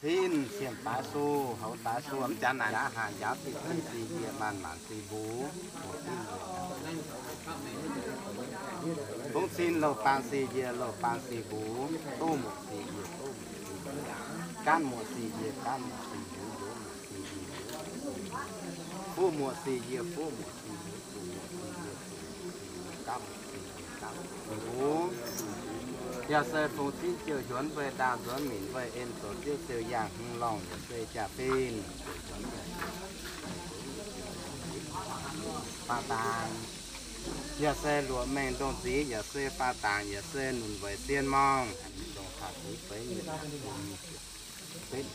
Cin, cien baaix suv, houx daaix suv, mv jaax naaic aqv, haah, njaaux diuh fungx sic njiec maanc maanc sic mbuv. Fungx cin louh baan sic njiec louh baan sic mbuv, doz muoc sic njiec doz muoc sic mbuv, gaanv muoc sic njiec gaanv muoc sic mbuv, njoux muoc sic njiec njoux muoc sic mbuv, fuqv muoc sic njiec fuqv muoc sic mbuv, zuqc muoc sic njiec zuqc muoc sic mbuv, gaamv muoc sic njiec gaamv muoc sic mbuv. Yaac se fungx cin ziouc hiuonv weih ndaauh nzuonx minc weih en zoux ziouv ziouc yangh hmz lorngh yaac se jaa-fin. Faah dangx, yaac se luoqc mengh ndongh ziex, yaac se faah dangx, yaac se nunc weic sien morngh. Dongh faah ziv feix nyungc, betv,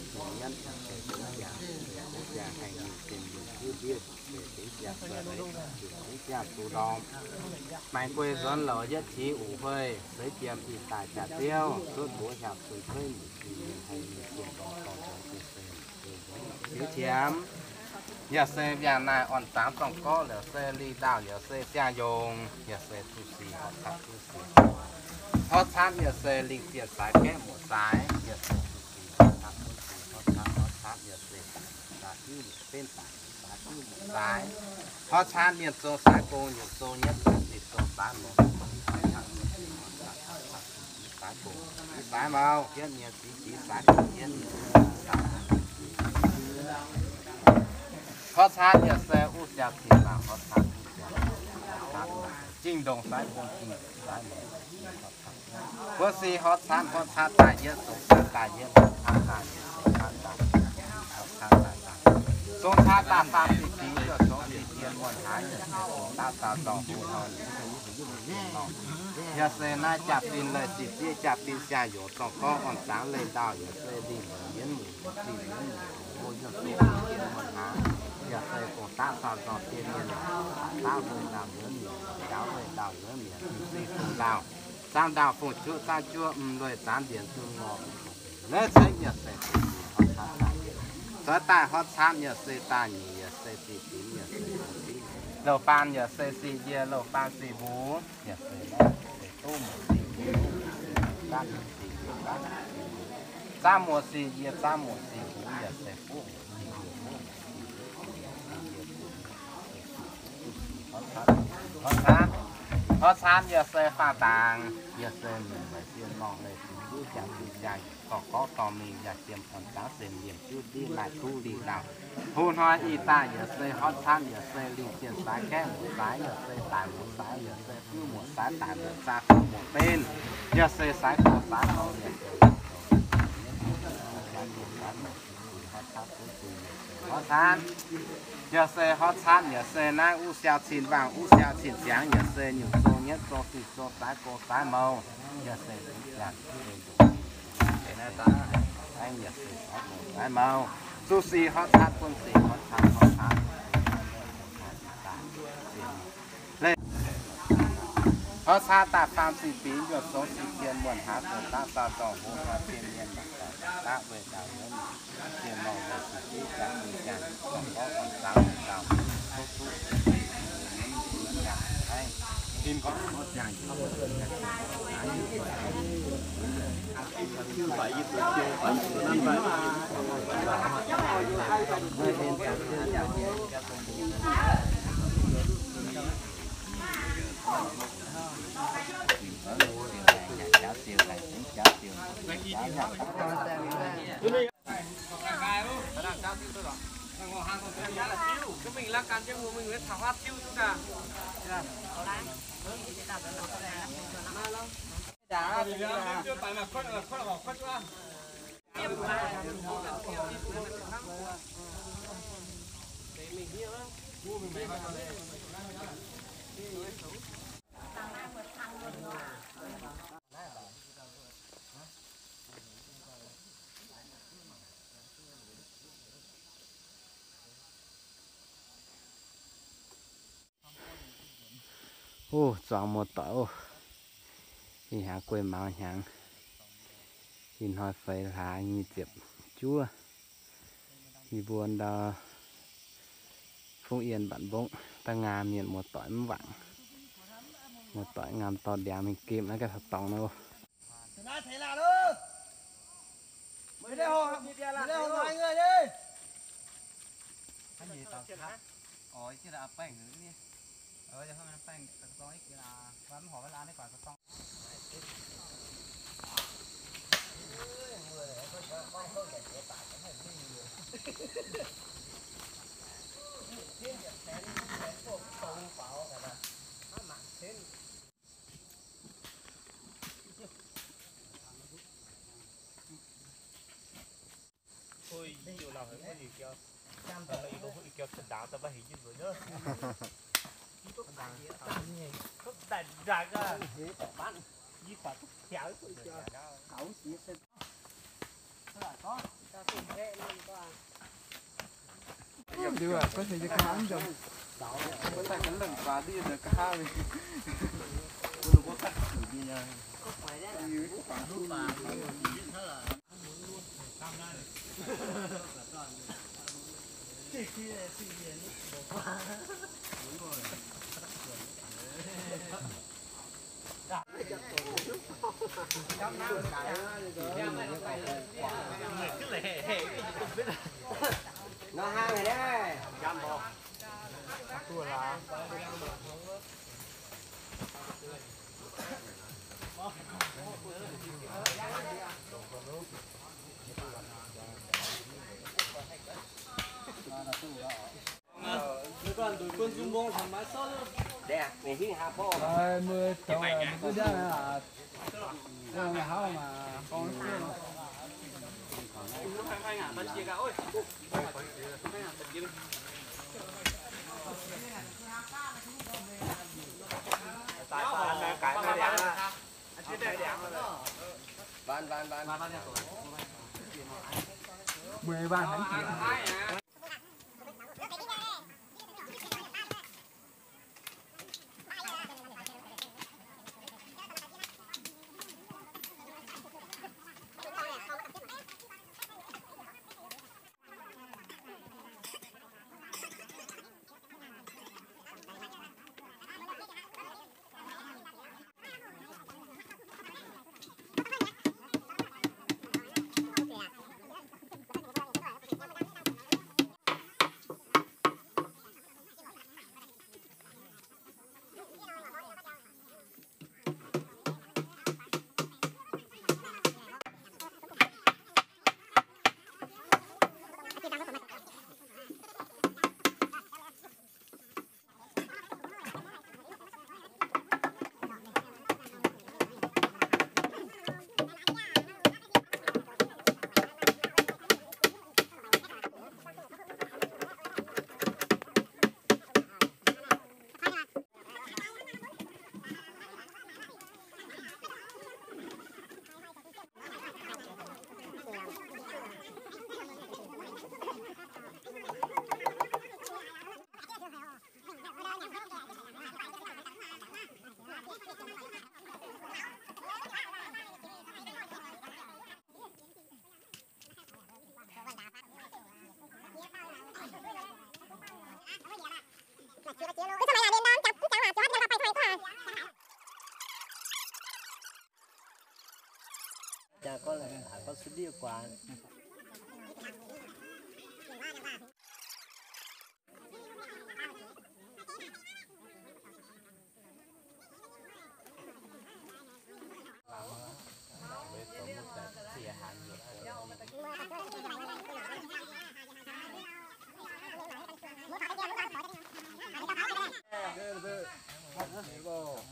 ziepc nyietv, ziepc jaa, ziepc jaa, haengh nyungc, ziepc nyungc, ziepc ndiev, ziepc jaa, ziepc jaa, zuqc ndorm. Maengx guei nzuonx louc yietv qiex uqc huei, seix jiem ih daaih jaax-ziouv, cuotv mbuox hiaangx cun kueiv, mbu'ziex mienh haih mingh zienh dorngx dorngx nzuonx zienh seix. Liuz qiemx, yaac se yangh naaic orn-zangx zorng gorqv liouc se lingh ndaauh liouc se siang-yongc, yaac se zuqc sic horv caatv zuqc sic. Horv caatv yaac se lingh zienh saaix gaeqv muoc saaix, yaac se zuqc sic horv caatv zuqc sic horv caatv, horv caatv yaac se daaih muoc saaix, benv daaih muoc saaix, juv muoc saaix. Horv caatv mienh zong saaix gong, nyungc zong nyietv zong ziqc zong saaix mouc, horv caatv zuqc sic horv caatv, horv caatv zuqc sic saaix gong, saaix mouc, yietv mienh ziqc ziqc saaix gong, yietv mienh ziqc ziqc saaix gong. Horv caatv yaac se uv siau cin mangc horv caatv, uv siau cin mangc horv caatv, jingh ndongc saaix gong, jingh ndongc saaix mouc, horv caatv. Buov si horv caatv, horv caatv daaih yietv, zong caatv daaih yietv, horv caatv daaih yietv, zong caatv daaih yietv, horv caatv daaih daaih. Zong caatv daaih faam ziqc fingx, yaac zong ziqc dien muonh haaix, yaac se zong daav dauh dorngh hlo hnoi, yaac se naaiv jaa-fin leih ziqc zieqv jaa-fin siang-yongc zorng gorqv orn-zangx leih ndaauh, yaac se lingh mbuoqc mienv muoc, lingh mienv muoc, hlo yaac zong ziqc dien muonh haaix, yaac se zong daav dauh dorngh dien mienh, daav weih ndaauh nzuonx mienc, njaaux weih ndaauh nzuonx mienc, mv sic fungc ndaauh, zaamv ndaauh fungc juoqv, zaamv juoqv mv lueiz zaamv ndienx dunh ngorc. Naaiv ceix yaac se ziqc fingx horv caatv daaih yietv, zoux daaih horv caatv yaac se daaih nyic, yaac se ziqc fingx, yaac se ziqc fingx. Louh baan yaac se sic njiec louh baan sic mbuv, yaac se naaiv se duqv muoc sic njiec duqv muoc sic mbuv, gaanv muoc sic njiec gaanv muoc sic mbuv, zaamv muoc sic njiec zaamv muoc sic mbuv, yaac se fuqv muoc sic njiec fuqv muoc sic mbuv, zuqc muoc sic njiec zuqc muoc sic mbuv, zuqc sic horv caatv, horv caatv. Horv caatv yaac se faah dangx, yaac se mienh weic sien morngh leih fingx juv jaa-fin jaa-yongc dorh gorngv dorh mingh yaac jiem orn-zangx sen mienh juv ndiqv maaih duqv lingh ndaauh. Hlo hnoi ih daaih yaac se horv caatv yaac se lingh zienh saaix gaeqv muoc saaix, yaac se daic muoc saaix, yaac se fuqv muoc saaix, daic muoc saaix, fuqv muoc benv, yaac se saaix gox saaix mouc, yaac se horv caatv, horv caatv, yaac se horv caatv yaac se naaiv uv siau cin waangh, uv siau cin ziangx, yaac se nyungc zong nyietv zong ziqc zong saaix gox saaix mouc, yaac se aengx yaac se saaix gox saaix mouc, zuqc sic horv caatv bun sic horv caatv, horv caatv, horv caatv daaih faam ziqc fingx, yaac zong ziqc dien muonh haaix, zong daav dauh dorngh hlo hnoi zien mienh, daaih daav weih ndaauh nzuonx mienc, zien mouh weih sic zieqv jaa-fin jaa-yongc dorh gorngv orn-zangx weih ndaauh, tov duqv Ov, zuangx muoz-doic oc. Ih hnyangx guei maux hnyangx. Ih hnoi feix hlaax nyic ziepc juov. Yie mbuo ndau Mbong yienh mbatc mbong, daaih ngaam mienh muoz-doic mv wangc. Muoz-doic ngaam dorh ndiangx mingh gemh naaiv ga'taux dorngx nor. Liuz aqv, có thể cho các anh dòng. Có thể có lần quà đi được cả hai mình. Nó hăng rồi đấy. Bán, bán, bán. Mười vạn hẳn. Cha con lại hả con xin đi quán.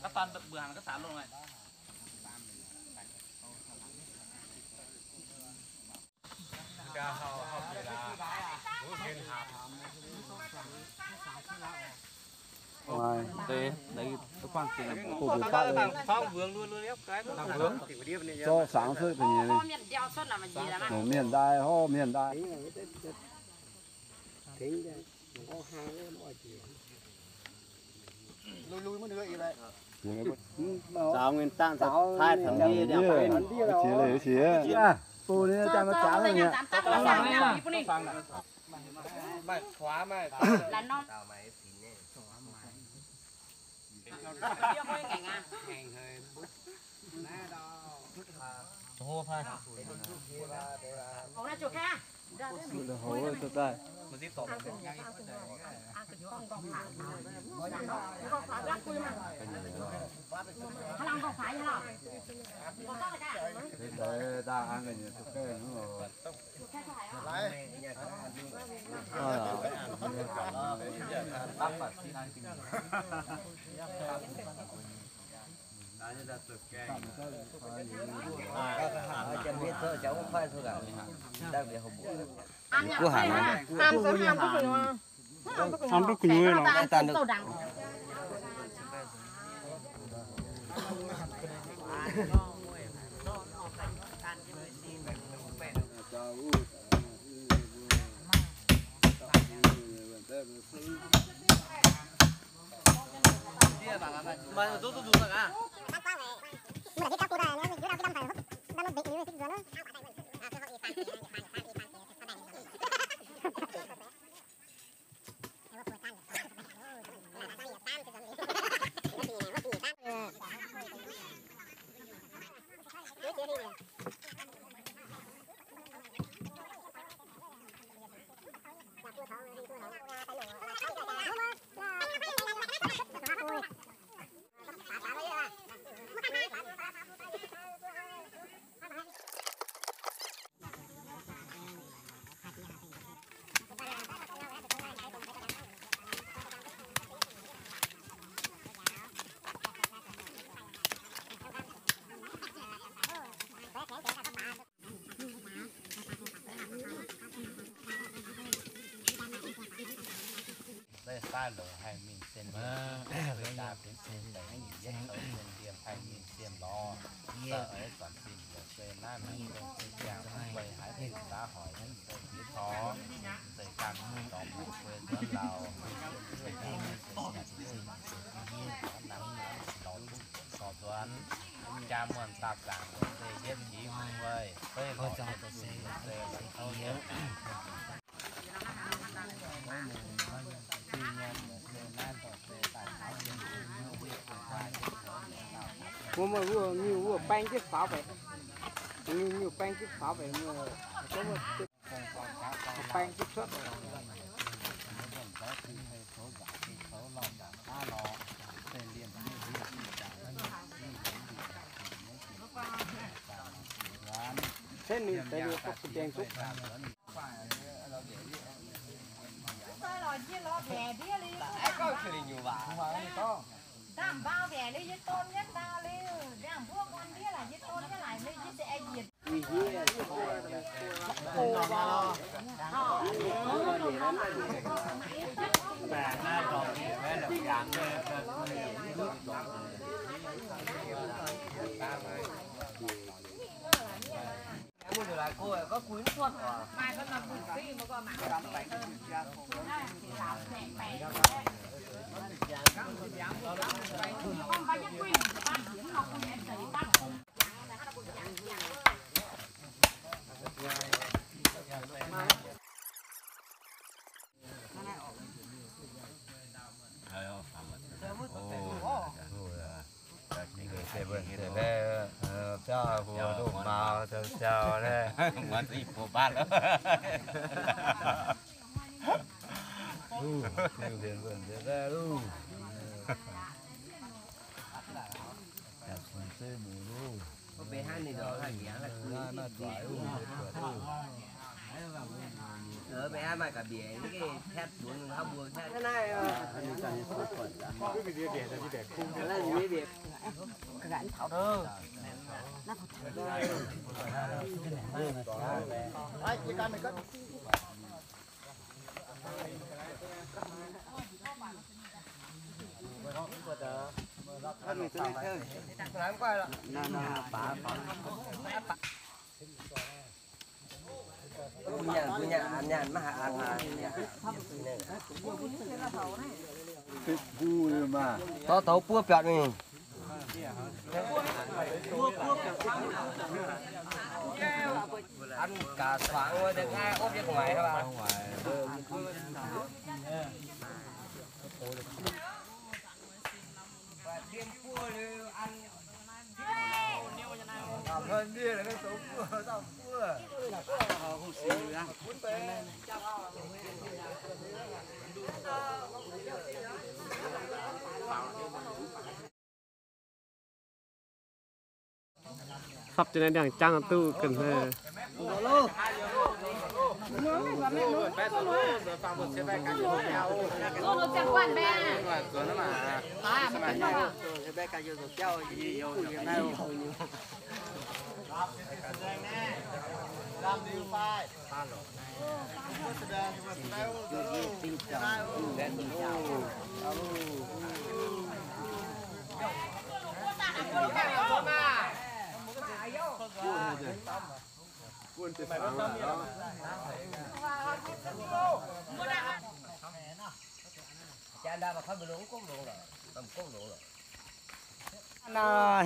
Các con bữa hàng các xã luôn này. Ngoài, đây, đấy, các quan thì là bộ đội Pháp đây. Cho sáng sớm thì nhìn này. Nổ miền Đai, ho miền Đai. Giáo nguyên tắc, thái thẩm đi. Chỉ là chỉ. Cô này cho nó chán rồi nhỉ. Maaih kuaav maaih. Zeiv saav longc haih mingh sien liemh, zeiv jaa benx sien deic, yietv taux sien liemh haih mingh sien lorz. Da'eix zanc zinh yaac se naaiv mingh dongh se ziangh mv guei haaix diuc daav hoic, mv zeiz jiex torngx, mv zeiz ganh mingh dorngx mv guei nzuonx lauh, mv zeiz ganh mingh se siang zinh, hnangv naaiv lorz duqv yietc sorc nzuonx. Jaa muonh daaih zaangc se yietv qiex mv guei, beiv lorz yietv zinh se la'kouv yietv. Wuov, wuov, wuov baeng jienv faaux baeqc, nyungc baeng jienv faaux baeqc, baeng jienv cuotv. Tengx ninh deix liuz, deix duqv. Tov taux buov biatc mingh. Sap jiex naaiv ndiangx-jangv duqv ga'hneiv.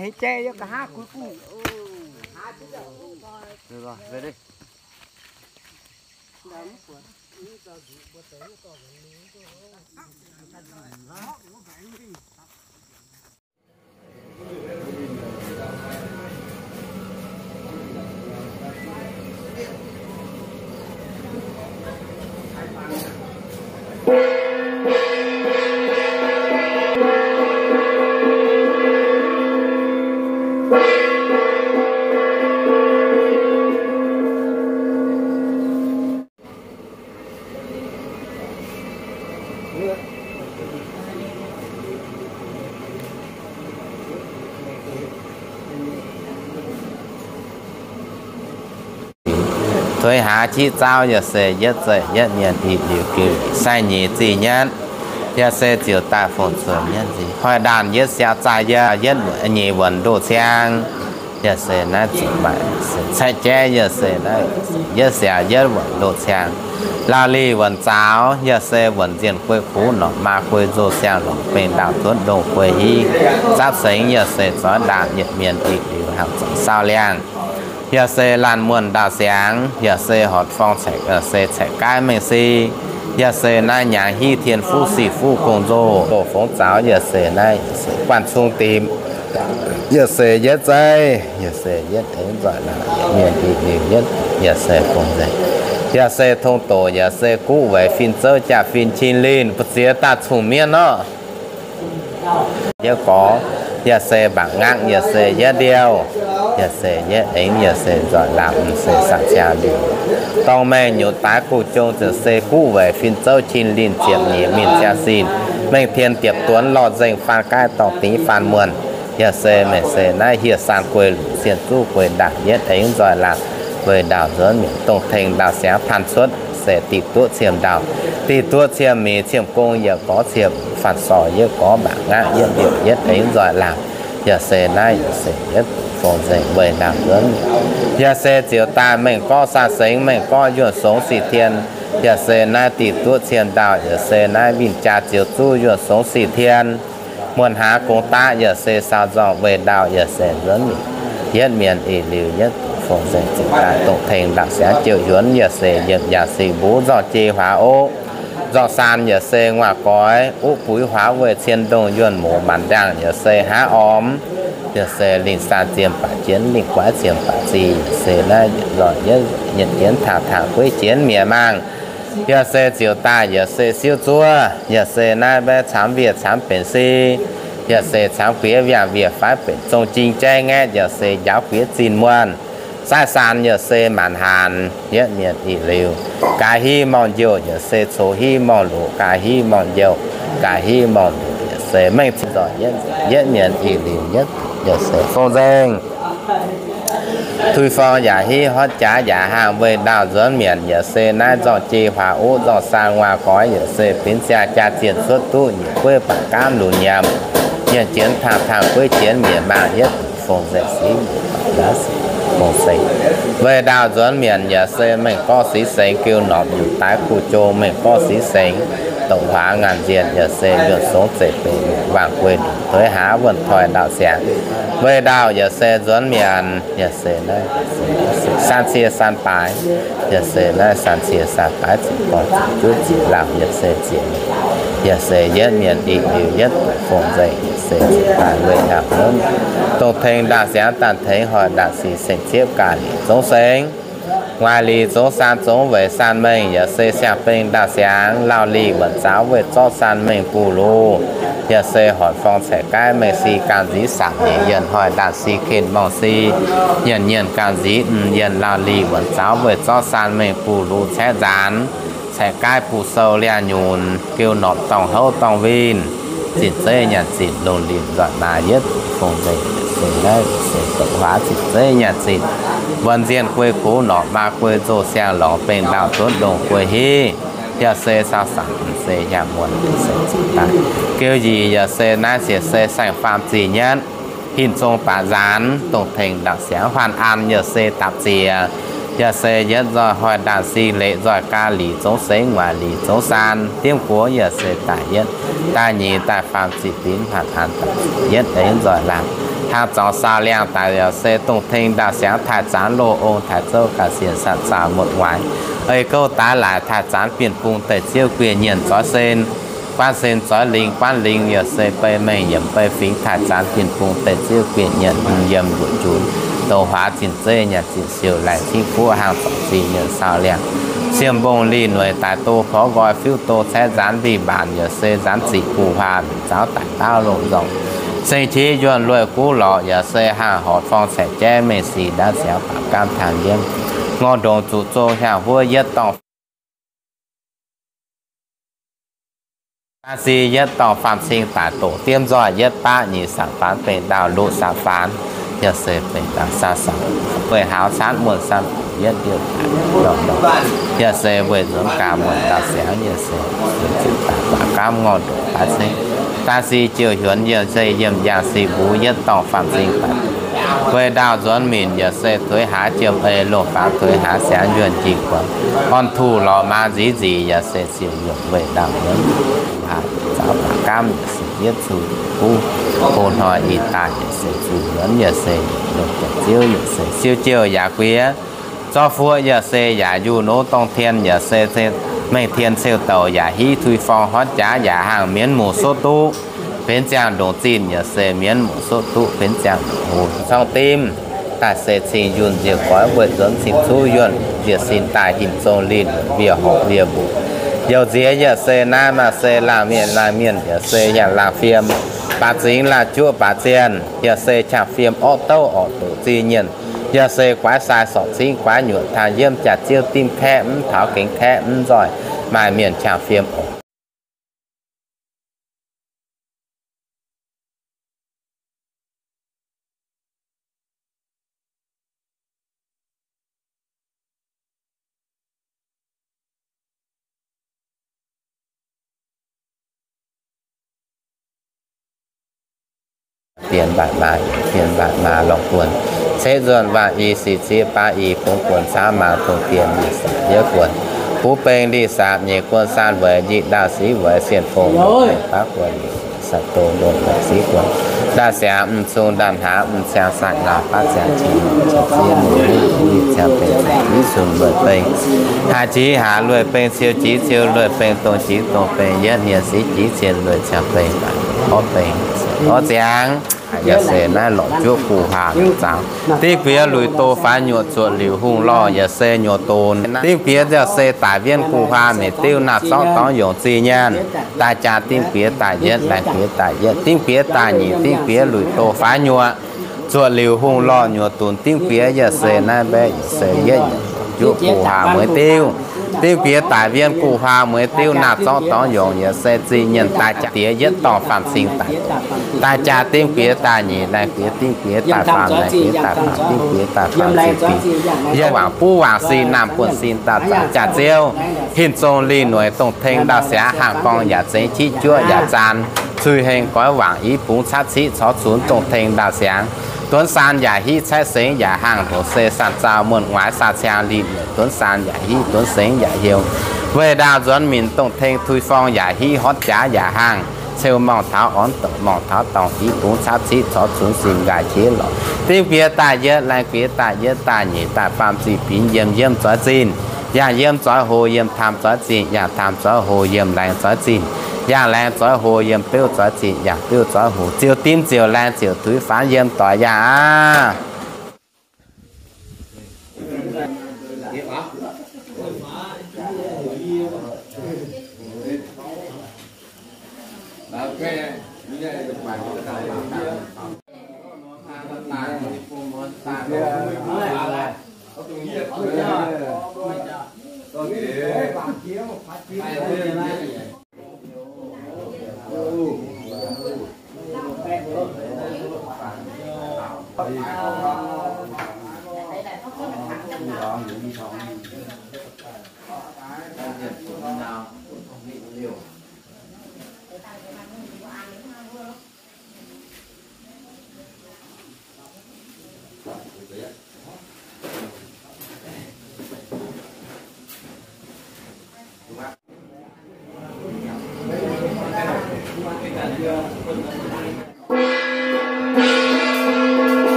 Hei jai yie ga'haav kuv guv. Được rồi, về đi. Tuix hlaax qiex zauv yaac se yietv zeiv yietv mienh i liuz geu sai nyeic zic nyatv, yaac se ziouc daaih fongc cuotv nyatv nziex. Hoic ndaanh yietv siaaux zaah yaac yietv nyeic wuonc ndoh ciang. Yaac se naaiv zuqc maaih se caeqv jaiv, yaac se naaiv yietv siaaux yietv wuonc ndoh ciang. Laauh lih wuonc zaaux, yaac se wuonc nzienh guei kuv norqc maa guei nzoh siang longc bengh ndaauh cuotv ndongh guei hiv. Zapv sengx yaac se zoix ndaangc yietc mienh i liuz hauh zoux saau liangh. Yaac se laanh muonh ndaauh siangx, yaac se horpc forng caeqv, yaac se caeqv gaaiv mengh si. Yaac se naaiv nyaangx hiv tien fuqv sic fuqv gong nzoh, fongx zaaux yaac se naaiv guanh cung dimc. Yaac se yietv zeiv, yaac se yietv eix nzoih laangc, mienh i liuz yietv, yaac se fongc nzengc. Yaac se tong doqc, yaac se guv weic fin zouv jaa-fin cin linh, mbu'ziex daaih cun-mienv nor. Yietv gorx, yaac se mba'nqaang, yaac se yietv ndiouh, yaac se yietv eix, yaac se nzoih laangc, mv se sac ziangx liuz. Dorngh mengh nyutc daaix guv jong, yaac se guv weic fin zouv cin linh ziepc nyeic mingh ziangh sin. Mengh tien diepc duonx lorh nzengh faan gaaiv dorh dingx faan muonh. Yaac se mengh se naaiv hieh saan guei lungc cien zuqv guei ndaangc yietv eix nzoih laangc, guei ndaauh nzuonx mietc dongh tengx ndaauh siangx paan cuotv se diqc duqv ciem ndaauh, diqc duqv ciem miz ciem gong, yietv gorx ciem faanh sorc, yietv gorx mba'nqaang, yietv ndiouh yietv eix nzoih laangc. Yaac se naaiv yaac se yietv fongc nzengc weic ndaauh nzuonx. Yaac se ziouc daaih mengh gorngv saah sengx, mengh gorngv yuonh songx sic tien. Yaac se naaiv diqc duqv ciem ndaauh, yaac se naaiv winh jaa ziouc zuqv yuonh songx sic tien. Muonh hlaax gong daqv yaac se saau nzorngh weih ndaauh yaac se nzuonx mietc. Yietv mienh ih liuz yietv fongc nzengc ziouc daaih dongh tengx ndaauh siangx jouh hiuonx yaac se yiem yaac se mbuv nzorngh jei huaax oqv. Nzorngh saan yaac se nguaaz goix, uqv buix huaax weih cien ndongh yuonh mouz maanc ndaangh yaac se hnangv ormx. Yaac se lingh saan zien baac jienv, lingh guaiv zien baac zih, yaac se naaiv nzoih yietv nyietv jienv tangx tangx gueiv jienv mi'aqv maangh. Yaac se ziouc daaih yaac se siouv zuov, yaac se naaiv mbaeqv camv wiev camv benx si, yaac se camv guiev wiangh wiev faix benx zong jing jaiv ngaeqv, yaac se njaaux guiev zinh muonh. Zaaiv saan yaac se maanc haanz, yietv mienh ih liuz gaax hiv morngh njoh, yaac se cox hiv morngh loz, gaax hiv morngh njoh, gaax hiv morngh loz, yaac se mengh cin nzoih yietv mienh ih liuz yietv, yaac se fongc nzengc. Tuix forng yaac hiv, horpc jaax yaac haangh, weih ndaauh nzuonx mienc, yaac se naaiv nzorngh jei huaax uqv, nzorngh saan nguaaz goix, yaac se binv ziangh jaa zienh cuotv duqv nyiec gueiv baac gaamv lunx nyiemc, nyienc jienv tangx tangx gueiv jienv mi'aqv maangh yietv fongc nzengc sic, fongc sengx. Weih ndaauh nzuonx mienc yaac se mengh gorngv sic sengx, geu norm nyutc daaix kuh jong mengh gorngv sic sengx. Dongh huaax ngaanc nzienh yaac se yuonh songx zeiv benx wangc guei nduqc tuix haav wuonh toic ndau siangx. Weic ndau yaac se nzuonx mienh yaac se naaiv san cie san baaix, yaac se naaiv san cie san baaix ziepc gorn ziepc juov ziepc lauh yaac se ziepc, yaac se yietv mienh i liuz yietv fong nzengc yaac se ziepc daaih weic ndau hmien. Dongh tengx ndau siangx daaih tengx hoic ndau sic seng ziepv gaax liqc zongx sengx. Nguaaic liqc zongx saan zongx weic saan mengh yaac se siang-beng ndau siangx lauh liqc wuonc zaaux weih zorqv saan mengh buh luc, yaac se hoic forng caeqv gaaiv mengh si ganh nziv saangc nyeic yienh hoic ndau si ken morngh si, yienh yienh ganh nziv m'yienh lauh liqc wuonc zaaux weih zorqv saan mengh buh luc caeqv nzaanx, caeqv gaaiv buh sou liangh nyunc, geu norqc dorngh houv dorngh winh, zinh zeiv nyanc zinh lungh limc nzoih naaiv yietv fong nzengc se naaiv se doqc huaax zinh zeiv nyanc zinh, wuonh nzienh guei kux norqc maa guei nzoh siang lorngx bengh ndau zuonv ndongh guei hiv, yaac se saau saangc se yangh muonh se zinh daaih. Geu yie yaac se naaiv siec se saeng-faam zinh nyanv, hinc zong baac nzaanx dongh tengx ndau siangx huaanh an yaac se dapc ziex, yaac se yietv nzoih hoic ndaanh si leic nzoih gaax liqc zongx sengx nguaaic liqc zongx saan diemv guoqv yaac se daaih yietv daaih nyeic daaih faam ziqc binx huaanh an dapc yietv deix nzoih laangh. Hnangv zaux saau liangh daaih yaac se dongh tengx ndau siangx taaih zanx loz ong taaih zouv ga'sie sat zaah muotc waaic, ei gouv daaih laaic taaih zanx bienh bung deic ziouv gueiv nyienh zoix sen, guanv sen zoix lingh guanv lingh yaac se bei mengh yiemc bei fingx taaih zanx bienh bung deic ziouv gueiv nyienh yiem luoqc junc, douz huaax zinh zeiv nyanc zinh siou laengz cingv fuqv hnangv zorc zinh nyienh saau liangh. Siem mbong lih nueic daaih do porv nqoi fiuv do caeqv nzaanx mbiv mbaanc yaac se nzaanx ziqc guh huaah zaux daaih ndaauv loz nzormc. Seng qiex yuonh lueic guv lorqc yaac se haangh horc forng caeqv jaiv mengh sic ndaauv siangx baac gaamv tangx yiemv. Ngorc ndongc zuqc zong hiaang huov yietv dorngh Da'sic yietv dorngh faam cing daaih doqc diemv nzoih yietv baqv nyic saangc faanx bengh ndau luqc saangc faanx, yaac se bengh ndau saangc saangc, gueiv haaux caanv muonh saangc yietv liouh daaih ndorngh ndorngh, yaac se weic nzuonx gaax muonh ndau siangx, yaac se baac gaamv ngorc ndoqc baaix cengv. Da'sic jiouc hiuonx yaac se yiem yangh sic mbuo yietv dorngh faam cing daaih, gueiv ndau nzuonx minc yaac se tuix haaix jiem ei longh faaux tuix haaix siangx yuonh jingh guonx, orn tuh lorz maa nziz nzic yaac se ziouc nyuoqc weic ndau-muonz, zaux baac gaamv yaac se yietv zuqc buv, hlo hnoi ih daaih yaac se zuqc muonz yaac se longc deix ziouv yaac se siou jouh yaac guiex, zorqv fuoqv yaac se yaac yuh nov dongh tien yaac se mengh tien ceu douc yaac hiv tui forng horv jaax yaac haangh mienv muoz sotv duqv, benx ziangh ndongc zinh yaac se mienv muoz sotv duqv benx ziangh ndongc hlo cong dimv, daaih se cing yunh nziouv goix weic nzuonx cing cuv yuonh nziouv sin daaih hinc zong linh wiev horc wiev mbuoqc. Youc nziex yaac se naaiv maaih se laangh mienh laangh mienh yaac se yangh laangh fiem, baac zingx laangh juoqv baac zienh yaac se qangx fiem orqv douv orqc doqc zinh nyienh, yaac se guaix sai sorc cingv guaix nyuoqc tangx yiemv jaax-ziouv dimv kaeqv mv taux gengx kaeqv mv nzoih, maaih mienh qangx fiem orqc Dien mbaatc maa, dien mbaatc maa lorngh buonc, ceqv nzuonx waangc i sic zieqv baav i bungx buonc caav maaz dongh dien lic saapc yietv buonc, buv beng lic saapc nyeic buonc saan weic nyic ndaauh siqv weic sienh fongc longc baav buonc nyeic saapc dongh longc weic siqv buonc, ndaauh siangx m'zung ndaauh hnaav m'ciangx saatc ngau baav ziangx qiex ziepc zieqv luoqc luoqc ziangx beng ziepc zunc luoqc beng, haaix jiex haaix luoqc beng, ciou jiex ciou luoqc beng, dongh jiex dongh beng, yietv nyienh siqv jiex cien luoqc ziangx beng, orv beng, orv ziangx. Yaac se naaiv lorqc juoqv guh huaah zaangc, dingv bieqc luic doh faix nyuoqc zuoqc liuc hungh lorh yaac se nyuoqc donx, dingv bieqc yaac se daic wienv guh huaah meic diuv naah zorqv dorngx yongc zinh nyaanh, daaih jaa dingv bieqc daaih yietv, laengz bieqc daaih yietv, dingv bieqc daaih nyeic, dingv bieqc luic doh faix nyuoqc zuoqc liuc hungh lorh nyuoqc donx, dingv bieqc yaac se naaiv mbaeqv yaac se yietv juoqv guh huaah mueiz diuv, dingv bieqc daic wienv guh huaah mueiz diuv naah zorqv dorngx yongc yaac se zinh nyaanh daaih jaa diex yietv dorngh faam cing daaih, daaih jaa dingv bieqc daaih nyeic, laengz bieqc dingv bieqc daaih faam, laengz bieqc daaih faam dingv bieqc daaih faam cing bieqc, yaac wangc buv wangc sin naamh buonv sin daaih zaangc jaax-ziouv, hinc zong linh nueic dongh teng ndau siangx haangh gorngv yaac zengx jiv juoqv yaac zaan, cui heng goiv wangc i bungx cav ciqv corc cunx dongh teng ndau siangx, duonx saan yaac hiv caeqv sengx yaac haangh ndongc se saan zaauh muonh nguaaiz saa ciangv linh nueic duonx saan yaac hiv duonx sengx yaac heuc Weic ndaauh nzuonx minc dongh teng, tui forng yaac hiv, horpc jaax yaac hnaangx, ceu morngh taux orn, dongh morngh taux dorngh, hiv bungx caapv ciqv, corc cunx sin nqaaic qiex lorqc. Diuv guiex daaih yietv, laengh guiex daaih yietv, daaih nyeic, daaih faam, zinh binx yiem, yiem zoix zinh, yangh yiem zoix hoc, yiem taamh zoix zinh, yangh taamh zoix hoc, yiem laengz zoix zinh, yangh laengz zoix hoc, yiem beuv zoix zinh, yangh beuv zoix hoc, ziouc dimv ziouc laengz ziouc tuix faanx yiem doic yangh aqv.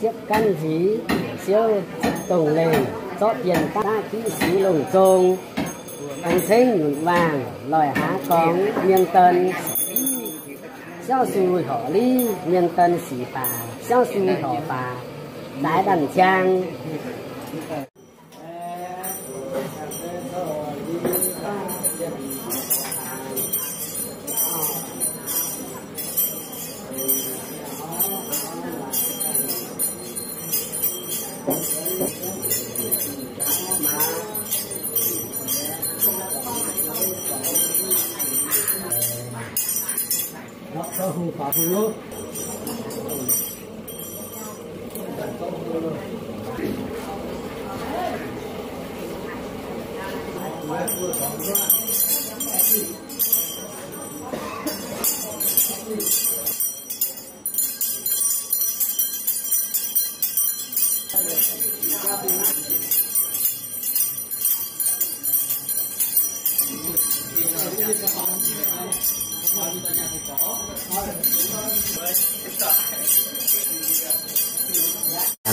Ziepv Gan Nziz, Siouv Ziepv Dongh Lengh, zorqv dienx daav div sic longc zong, aengx cengv nyunc waangh loih hlaax gorngx mienh daaih, siauv sux horc liv mienh daaih sic baac, siauv sux horc baac, zaaix ndaanh ciang.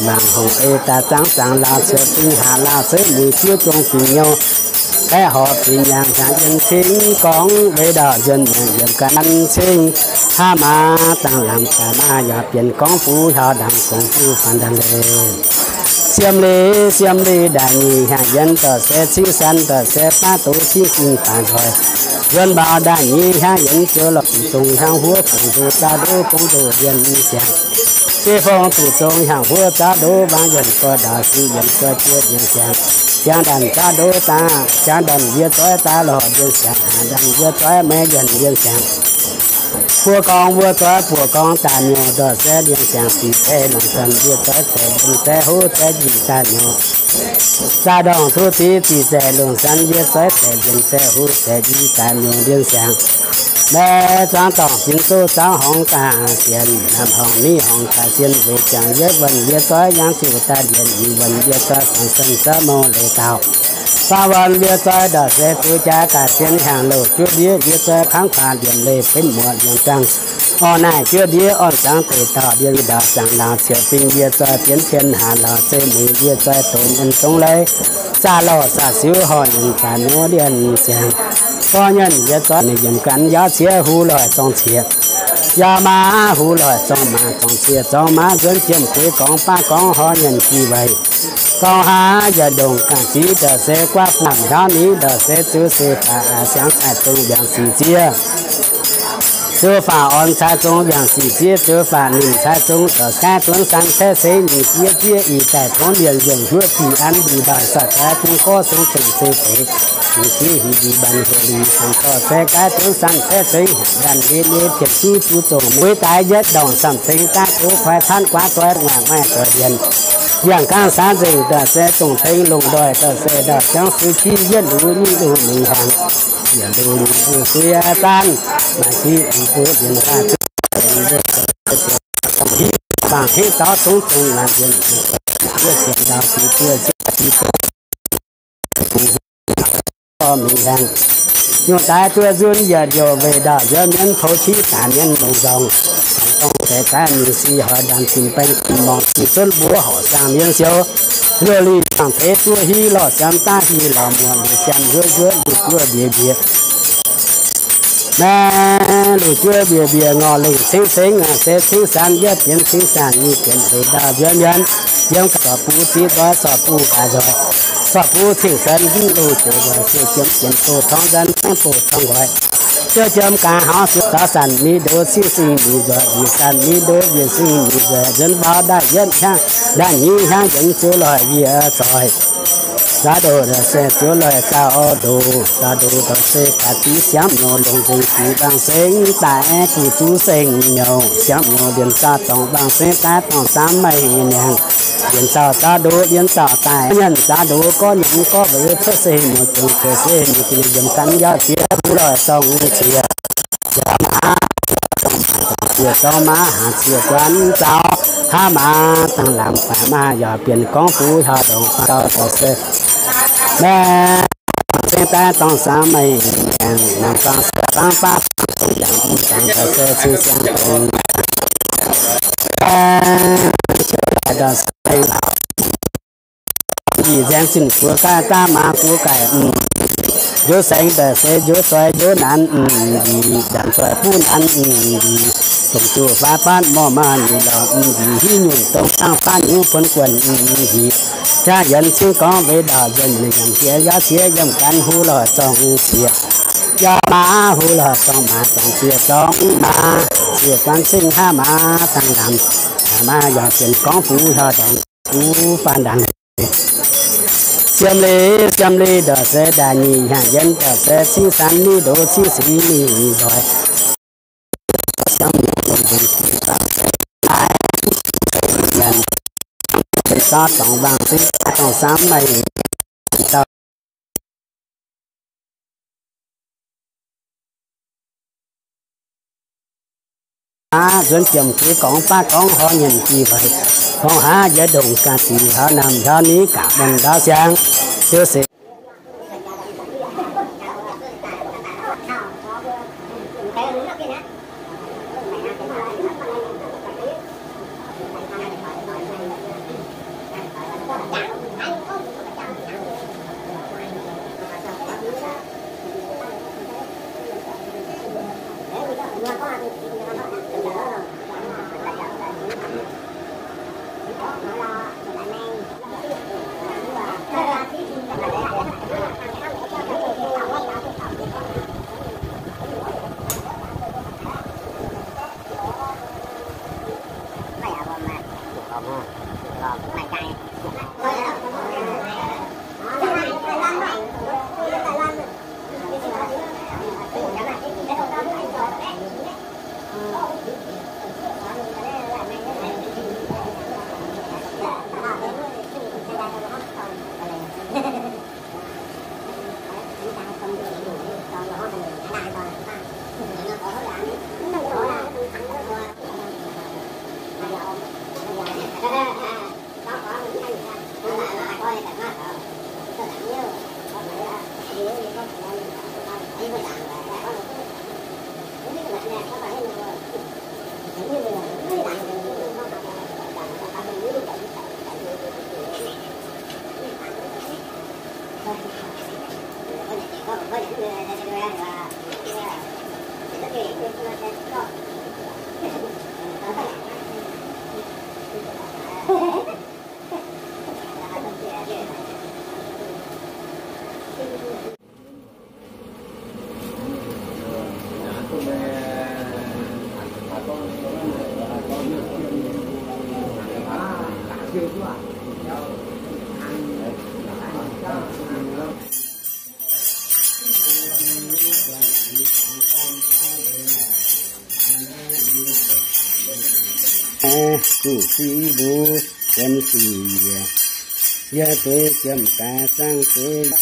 Mangc hungh ei daaih zaangv zaangc lauh, ciouv dingh haac lauh, seix muic juov zong fingx nyouh, baeqv horc fingx yangh hnyangx yien cing gorngv, weic ndortv nzuonx mienh yiem ga'naaiv cing, hnangv maaz dangh lamh daaih maaz yaac bienh gorngv buv hiaaux ndaangc gong buv faanx ndaangc leiz. Siem leiz, siem leiz ndaaih nyeic hnyangx yien, dorh se cingv san, dorh se baav doz cingv zinh baac nzoih. Nzuonx mbaaux ndaaih nyeic hnyangx yien, ziouc lorz fungc zong hnyangx huov, fungc ndoh zaauv ndoh gong ndoh ndiev siangx. Biei fong duqv zong hnyangx huov zaauv ndoh, mbaang yienh goiv ndaauv, sic yienh goiv jiex ndiev siangx. Siangx ndaanh zaauv ndoh daaih, siangx ndaanh yie zoih daaih lorz ndiev siangx, haaix ndaanh yie zoih maiv yienh ndiev siangx. Buo gorngv wuov zoih buo gorngv daaih nyouh, ndortv se ndiev siangx sic se longc cuonx, yie zoih se ndiev se huv se njiec daaih nyouh. Zaah ndorngh tuv ziqc, ziqc se longc san, yie zoih se ndiev se huv se njiec daaih nyouh ndiev siangx. Maiv zuangx dorngh fin-soqv, zuangx horngz daaih sienx, lamh horngz miv horngz daaih sienx, weic ziangx yie wuonh yie zoih yangh ziouc daaih ndiev, wuonh yie zoih fangx sen zauv mouh leiz dauh. Faaux wuonh ndie-zoi ndortv se zuqc jaax daaih zien hnyangx, louh juov ndiev ndie-zoi kangv faaux ndiemc leih benx muoz ndiemc zaangh. Orv naaic juov ndiev orn-zangx deic dauh ndie-zoi ndortv zaangh laangz, cieqv fingx ndie-zoi bienx cien haac laangz, zeiv mueiz ndie-zoi doqc mienh zong leiz, zaah lorh zaah siuv horh nyienh zaah nyouv ndiev ziangx. Gorx nyienh ndie-zoi ninh yiemc gan yaac cieqv huv loic zorng cieqv, yaac maaz huv loic zorng maaz, zorng cieqv zorng maaz nzuonx jiem gueix gorngv baav gorngv horh nyienh jiex weic. Gorngv haaix yietc ndongc ganh zic ndortv se guaav lamh hnyouv ni ndortv se ziux se faaux siangx cai zong mbiaangc sic ziev, ziux faaux orn cai zong mbiaangc sic ziev, ziux faaux nimc cai zong ndortv gaeqv duqv san caeqv seix nyic zieqv zieqv ih daaih tongv mienh nzengc njuov zih an ndih mbaanh saah daaih bung gorv song zengc se deix. Nyic zieqv hic ndih mbaanh heuc lic cangx dorh se gaeqv duqv san caeqv seix hnyangx ndanc ndie ndie pienh duqv zuqc zongc mueiz daaih yietc ndorngc samh ceng daav gox koi tanv guaav zoi nguaaic maaih zoih ndienh. Yangh gaangv saax nzengc ndortv se zongc tengx longc ndoih ndortv se ndortv jangv sui jiv yietv lux nyic lux mingh hnyangx, yietc lux nyic lux sui zaanv, maaih jiv lux mbuo mienh daaih zuqc dongh hiv bangc hiv zaux zungv zong naaic nzengc, yietv ziepc ndau ziqc buo ziepc ziqc buo mingh hnyangx. Nyungc daaih duqv nzunv yietc njoux weic ndau nzuonx mienv pou qiv daaih mienv longc nzorngc, dongh deix daaih mingh sic hoic ndaamv tin baeng tin morngh tin sunv mbuov horqc siang mienv siou. Liouh lih jangx peix duqv hiv lorh siamv daav hi lorz muoc liuz siamv njuov njuov lungh juov mbiex mbiex. Maengx lungh juov mbiex mbiex ngorc lengh cingv sengv se cingv san yietv bienx cingv saanh nyic bienx weic ndau nzuonx mienv. Yiem gaax sorc buv ziqv nzoih sorc buv gaax nzoih, sorc buv cingv san njiv lungh joux nzoih siou jiem jienx doh torngv nzanv jienv doh torngv nqoi. Ziouv jiem gaax hnangv siou zaux sanc mingh ndoqv cingv singx mingh nzoih, mbiec sanc mingh ndoqv mbiec singx mingh nzoih, nzuonx faaux ndaaih yietv hnyangx, ndaaih nyiv hnyangx yienx ziouv loih yie zoih. Zaux ndoqv se ziouv loih zaux ndoqv, zaux ndoqv dorh se gaax div siangv nyouc longc nzengc dic mbaang sengv daaih guv zuqc sengv nyouc, siangv nyouc liemh zaux dorngc mbaang sengv daaih dorngc samv maiv hingh niangx. Liemh zaux zaux ndoqv liemh zaux daaih nyanc zaux ndoqv gorngv nyanc gorngv weic cuotv se hingh muoz jongc cuotv se hingh muoz jongc liemh gan yaac ziex huv loih zorng ziex. Yaac maaz, ziex zorng maaz, haaix ziex guan zaux, haaix maaz dangh lamz baac maaz yaac bienh gorngv buv hlauv-ndongc faang gauh daaih se maengx zengv daaih dorngc samv maiv hingh niangx, nangc faang se faang baav dongh yangh mv jangx daaih se cing siang dongc daaih se Ih nzaeng zinh guoqv gaaih daav maaz guoqv gaaih, njoux saeng daaih se njoux zoi njoux naanx, njiec ndanc zoi buv naanx, njiec domh juqv faatv baanv morh maanh, njiec lorz, njiec hiuv nyungc dongh dangh faanv nyungc buonv guonh, njiec jaav yienx cingv gorngv weic ndaauh nzuonx nyanc jiex yaav sieqv yiem gan huv loih zorng sieqv, yaav maaz huv loih zorng maaz, zorng sieqv zorng maaz, sieqv guan cingv haav maaz dangh lamz, maaz yaac bienh gorngv buv hlauv-ndongc buv faanh ndaangc. Siemv leiz, siemv leiz ndortv se daaih nyic hnyangx yienx ndortv se cingv san ni ndoqv cingv singx ni nzoih. Siemv leiz, siemv leiz, zorng mbaang cingv zorng samv maiv hingh dauh. Aav, nzuonx jiem gueix gorngv baav gorngv horh nyienc jih weic, gorngv haaix yietc ndongc ganh zic hlauv namx hlauv nitv gaax muonh ndaauv siang, ziouc se Zuqc sic mbuo, guon sic yie, yie zuqc jiem daaih zangv zuqc.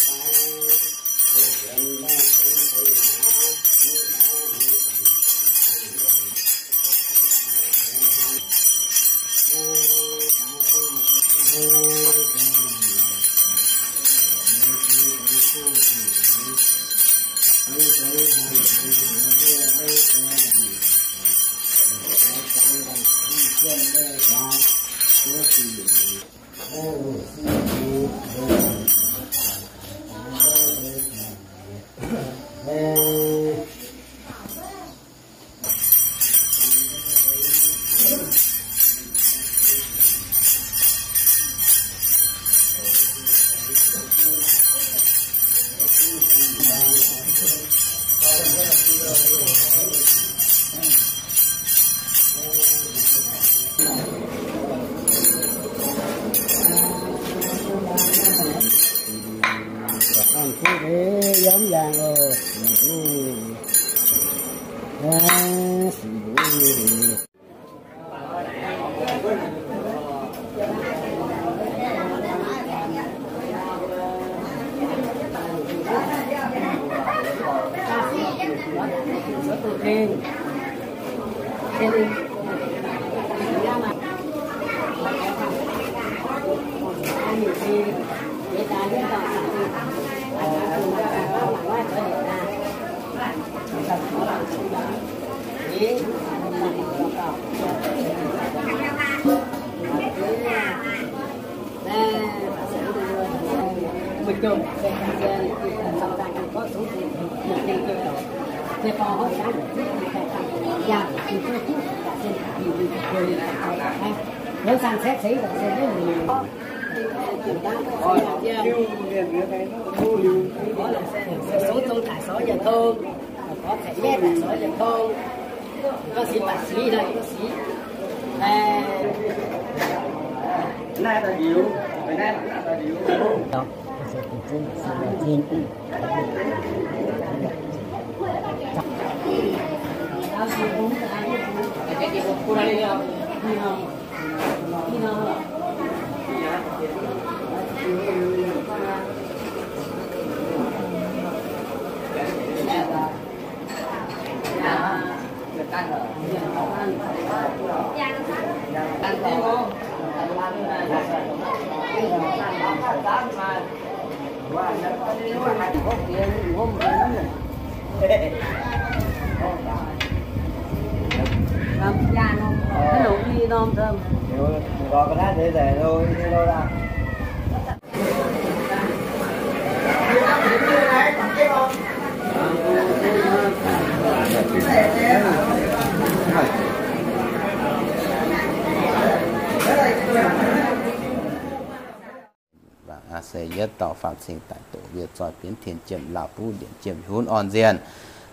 Aa, se yietv dauh faam cing daic doqc, wiev zoi bienv tien jiem lauh buv ndienc jiem hunv orn nzienh.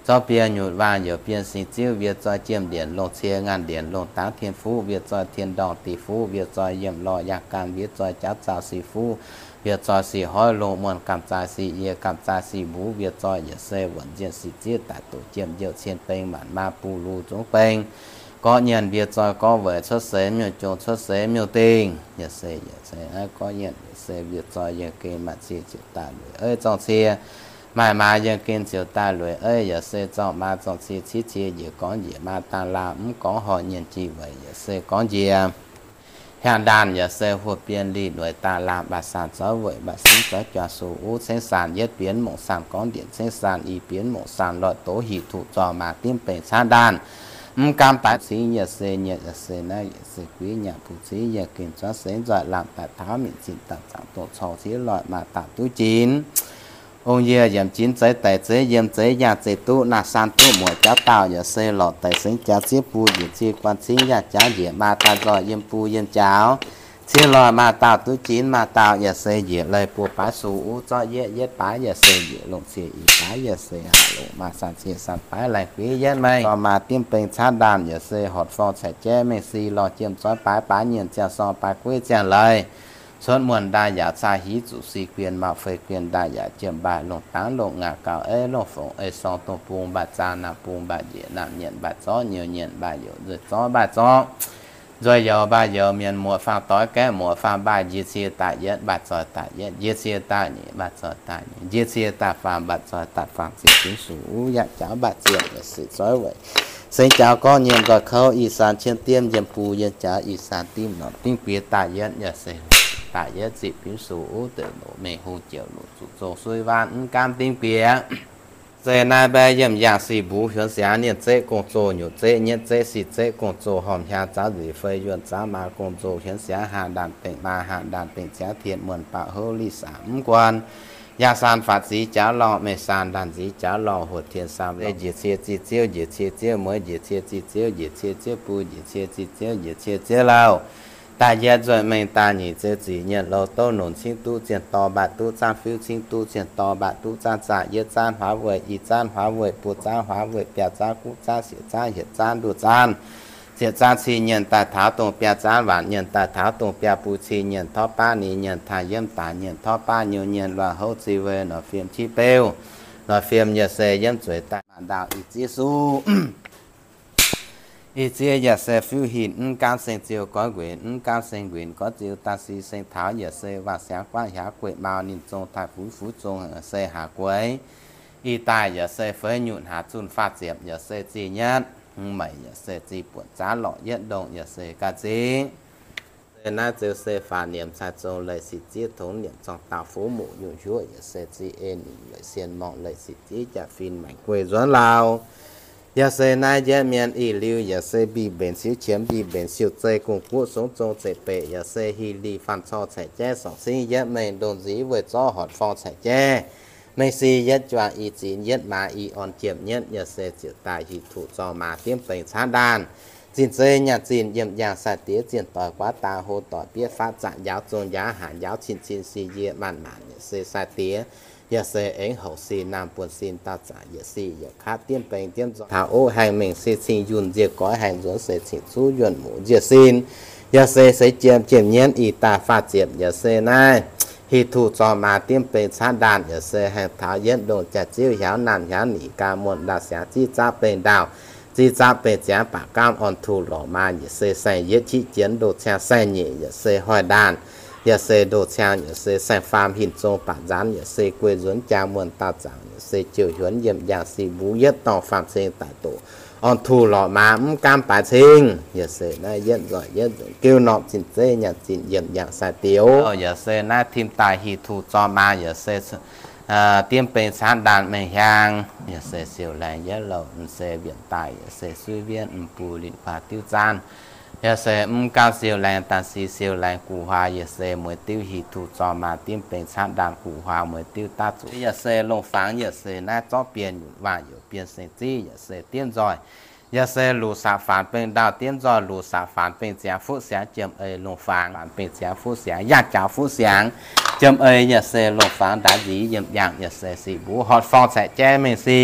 Zorqv biei nyutc waah youz biei sing ziouv, wiev zoi jiem ndienc longh cie ngaanh ndienc longh dangv tien fuqv, wiev zoi tien ndorngh dic fuqv, wiev zoi yiem lorh yaangh gaam, wiev zoi jauv zaux sic fuqv, wiev zoi sic hoiv longh muonh gamh zaaix sic yie gamh zaaix sic mbuv, wiev zoi yietc se wuonc nzienh sic zieqv daic doqc jiem njiouh cien beng maanc maa buv lux zungv beng. Gorqv nyienc wiev zoi gorqv weic cuotv seix miuc-jong cuotv seix miuc-dingh. Yietc se, yietc se naaiv gorqv nyienc yietc se wiev zoi yiem gengh maaih cie ziouc daaih lueic eiv zorng cie. Maaih maa yiem gengh ziouc daaih lueic eiv, yietc se zorng maa zorng cie civ cie njiec gorngv njiec maa daan laam, mv gorngv horh nyienc jih weic yietc se gorngv njiec. Hiaang ndaanh yietc se huoqv bien lih nueic daan laam, mbaac saan zorv weic mbaac singv zorv juang sux uv cengv saan, yietv bienv mongc saan gorngv ndienc cengv saan, i bienv mongc saan loic doz hic tuqc zorng maa dimv bengc caangv ndaanh. Mv gaamv baaix cingv yietc se nyietc yietc se naaiv yietc se guiv nyaanh buv cingv yiem gengh zuangv seix nzoih laamh daaih taux mingh zinh daaih zaangc dongh corc ciev loic maa daaih duqv jinx. Ong-yie yiemc jinx zeix daic zeix yiem zeix yangh zeix duqv naaiv saan duqv muoc jauv dauh yaac se lorqc daic sengx jaax ziev bun njiec cie guan cingv yangh jaax njiec maa daaih nzoih yiem bun yiem jaax. Ciev loih maa dauh duqv jinx maa dauh yaac se njiec leih buo baav su uv zorqv yietv yietv baav yaac se njiec longc cie i baav yaac se haac longc maa san cie san baav laengh guiv yietv meih. Dorh maa diemv beng caatv ndaanh yaac se horc forng caeqv jaiv mengh si lorh jiem zoiv baav baav nyienh ziangh sorng baav gueiv ziangh leiz. Cuotv muonh ndaaih yaac caa hiv zuqc si guienh mauh fei guienh ndaaih yaac jiem mbaaih longh dangv longh ngaaz gauh eiv longh fongc ei sorng dongh bung mbaaih zaang naamh bung mbaaih njiec naamh nyienc mbaaih zorqv nyouz nyienc mbaaih youc nzueic zorqv mbaaih zorqv nzueic youz mbaaih youz mienh muoz faang doix gaeqv muoz faang mbaaih njiec cie daaih yietv mbaaih zoih daaih yietv njiec cie daaih nyeic mbaaih zoih daaih nyeic njiec cie daaih faam mbaaih zoih daaih faam ziepc fingx suqc uv yaac jaax mbaaih ziepc yaac se zoiv weic sengx jaux gorngv nyei nqoi kouv i saan qiemx diemv yiem bung yiem jaax i saan dimv norm dingv bieqc daaih yietv yaac se daaih yietv ziepc fingx suqc uv deix loc mengh hungh jiex loc zuqc zong suiv waanv mv gaamv dingv bieqc. Zeiz naaiv mbaeqv yiem yangh sic mbuo hiuonx siangx nienh zeqv gong-zoh nyutc zeqv nyietv zeqv sic zeqv gong-zoh hormh hiaang zaanv nzuih fei yuonh zaanv maa gong-zoh hiuonx siangx haah ndaanh bengh maa haah ndaanh bengh ziangx tien muonh baac houv lic saah mv guan. Yangh saan faatv zic jaax lorngh mengh saan ndaanh zic jaax lorngh huotc tien saam lorh njiec cie ziqc ziouv njiec cie ziouv mueiz njiec cie ziqc ziouv njiec cie ziouv bun njiec cie ziqc ziouv njiec cie ziouv lauh. Daaih yietv nzueic mengh daaih nyic ziouv zic nyienc lorh douv nonc cingv duqv zienh dorh mbaatc duqv zaanv fiuv cingv duqv zienh dorh mbaatc duqv zaanv zaaqc yietv zaanv huaav weih i zaanv huaav weih buo zaanv huaav weih biaa zaanv guv zaanv siec zaanv hietc zaanv nduqc zaanv ziepc zaanv cih nyienc daaih taux dongh biaa zaanv waanc nyienc daaih taux dongh biaa bun cih nyienc torv baav ni nyienc taaih yiemv daaih nyienc torv baav nyuv nyienc luonh houv zi wei norm fiem qiex beu norm fiem yaac se yiemv zueiz daaih maanc ndaauh i ziex suqv. Ih ziex yaac se fiuv hinc mv gaamv seng ziouh goiv nquenc mv gaamv seng nquenc goiv ziouh daaih si seng taux yaac se waanc siangx guaatv hiaaux gueiv mau ninh zong taaih fuv fuv zong se haac gueix. Ih daaih yaac se feix nyutc haac zunh faah ziepc yaac se zih nyatv, mv meic yaac se zih buonc zaanv lorqc yietv ndongh yaac se ga'zingv. Se naaiv ziouc se faaux niemc cai zong leih sic ziev tongx niemc zorng dauh fuv muqc nyungc hnyuoqv yaac se zih ei ningc weic sien morngh leih sic ziev jaax fin maengc guei nzuonx lauh. Yaac se naaiv yietv mienh ih liuz yaac se mbiv mbenc siuv qiemx mbiv mbenc siuv zei gong-guoqv songv zong zeiv beic yaac se hih liz faanh corc caeqv jaiv sorc cingv yietv mengh ndongh nziv weih zorqv horc forng caeqv jaiv mengh si yietv juang i zinx yietv maa i orn jiemh nyietv yaac se ziouc daaih hih tuc zorng maa diemv bengx caanv ndaanh. Zinh zeiv nyaanh zinh yiem yangh sai diex zienh doic guaav dang hlo doic biev faatv zaqc njaaux zong njaaux haac njaaux cin cin si yie maanc maanc yaac se sai diex yaac se aengx houc sin naamh buonc sin dauh zaqc yaac si yaac kaav diemv bengx diemv nzoih taux ov haengh mengh se cing yunh nziec goix haengh nzuonx se cing zuqv yuonh muc nziec sin. Yaac se seix jiem jiem nyienv ih daaih faah ziepc yaac se naaiv hih tuc zorng maa diemv bengx caanv ndaanh yaac se haengh taux yietv ndongh jaax ziouv hiaaux naanh hiaaux nyic ganh muonh ndau siangx ziev zaapv bengx ndau ziev zaapv bengx ziangx baac gaamv orn tuc lorqc maa yaac se saeng yietv qiex jienv ndoh ciang saeng nyeic yaac se hoic ndaanh yaac se ndoh ciang yaac se saeng faam hinc zong baac nzaanx yaac se guei nzuonx jaa muonh dauh zaangc yaac se jouh hiuonx yiem yangh sic mbuo yietv dorngh faam ceng daaih doqc orn tuc lorqc maa mv gaamv baaix cing yaac se naaiv yietv nzoih yietv nzunc geuv norm zinh zeiv nyaanh zinh yiem yangh sai diex yaac se naaiv tim daaih hih tuc zorng maa yaac se diemv bengx caanv ndaanh mengh hiaang yaac se siou laengz yietv louh mv se wienc daaih yaac se suiv wienv mv bun linh kuaah diuv zaanv yaac se mv gaamv siou laengz daaih si siou laengz guv huaax yaac se mueiz diuv hih tuc zorng maa diemv bengx caanv ndaanh guv huaax mueiz diuv daav zuqc yaac se longh fangx yaac se naaiv zorqv bienh nyutc waac youc bienh seng ziev yaac se diemv nzoih yaac se luc saqc faanx bengx ndau diemv nzoih luc saqc faanx bengx ziangx fuqv siangx jiem ei longh fangx faanx bengx ziangx fuqv siangx yaac jaux fuqv siangx jiem ei yaac se longh fangx ndaaiv nziv yiem yangh yaac se sic mbuo horc forng caeqv jaiv mengh si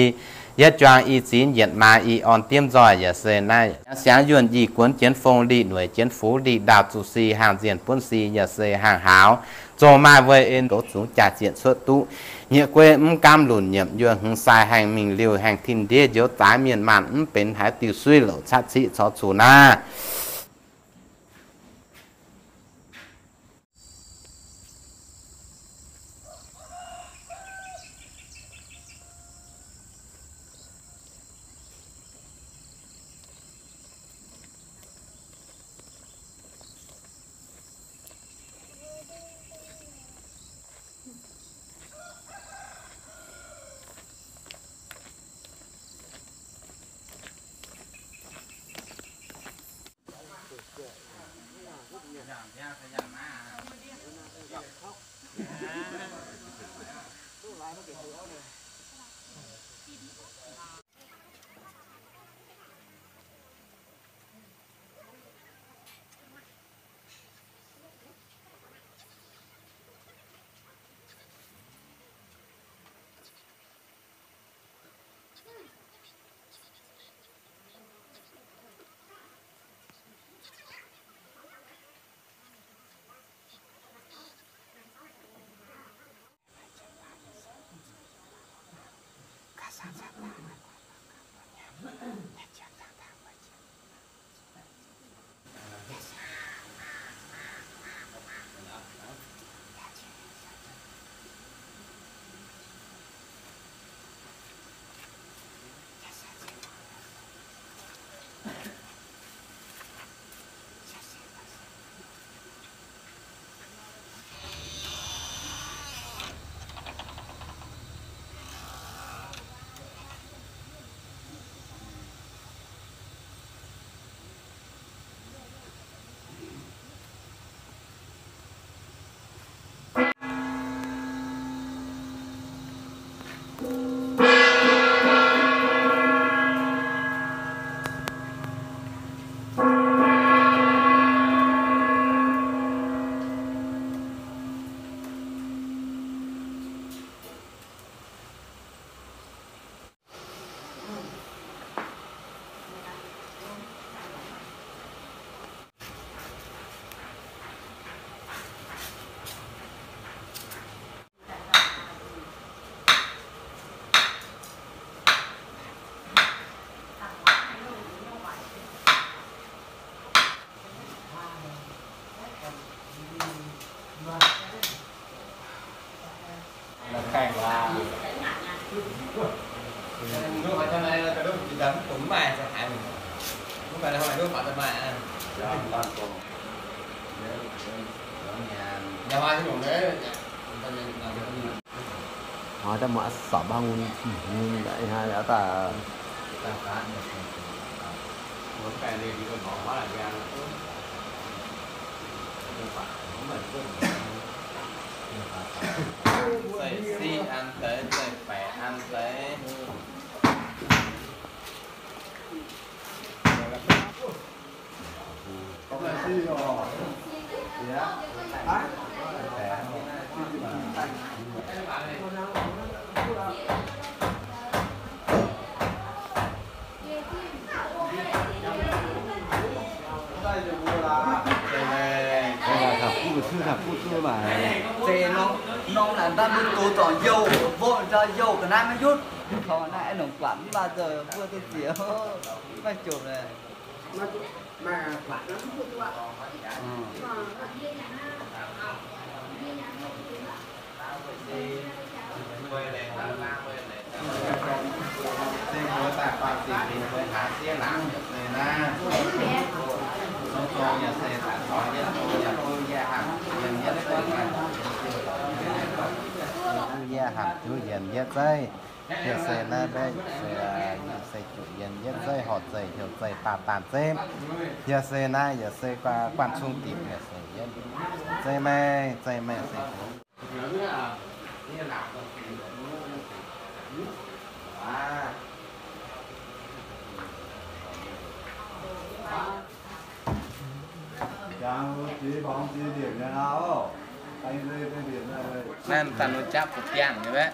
yietv juang i zinx yietc maa i orn diemv nzoih yaac se naaiv siangx yuonh i guonx jienv fong li nueic jienv fuv li ndaauh zuqc si haangh nzienh buonv si yaac se haangh haaux zong maaih weih en goux zungx jaaix zienh cuotv duqv nyiec guei mv gaamv lunc nyiemc yuonh hmz sai haengh mingh liuh haengh tin ndiev njoux zaaix mienh maanh mv benx haaix diuh suiv louc catv ciqv corc cuqv naaiv. Hnoi daaih muoz-doic mangc, hnoi daaih Zeiz siqv an deix, zeiz baeqc an deix. Zeiz norm, norm naaic ndaaih mbuo dox dorngc youh, mbuo ndau youh ga'naaiv maiv njutv. Taux naaiv aengx nongc guatc mv baac zoux mbuo duqv ziex, maiv jomc leh. Yie hnamv juv yienc yietv zeiv. Hieh se naaiv mbaeqv se, se juqc yienc yietv zeiv, horc zeih heuc zeih daanh daanh zeiv. Hieh se naaiv yaac se guanh cong dipc, yaac se yietv zeiv maengh, zeiv maengh se Naaiv daaih nor japv gu'biangh nyei mbaeqv.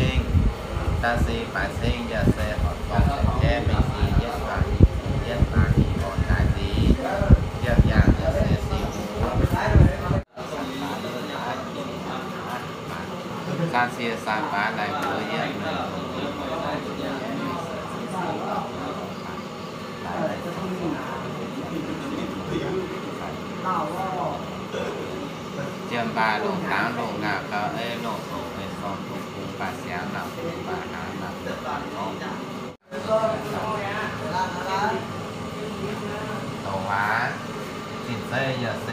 ceng, da'sic faix ceng yaac se horpc dorngh ceng jaiv mengh sin yietv faix yietc faix mingh orn daaih nziex, yietv yangh yaac se sic mbuo. Zaang cie saang baav laih mbuo yiem jiem baac longc dangv longc ngaqc gauh ei longc zoux meih sorng dongh bung baac siangx naaic bung baac hnaangx naaic bung baac gorngv. Douc waac zinh zeiv yaac se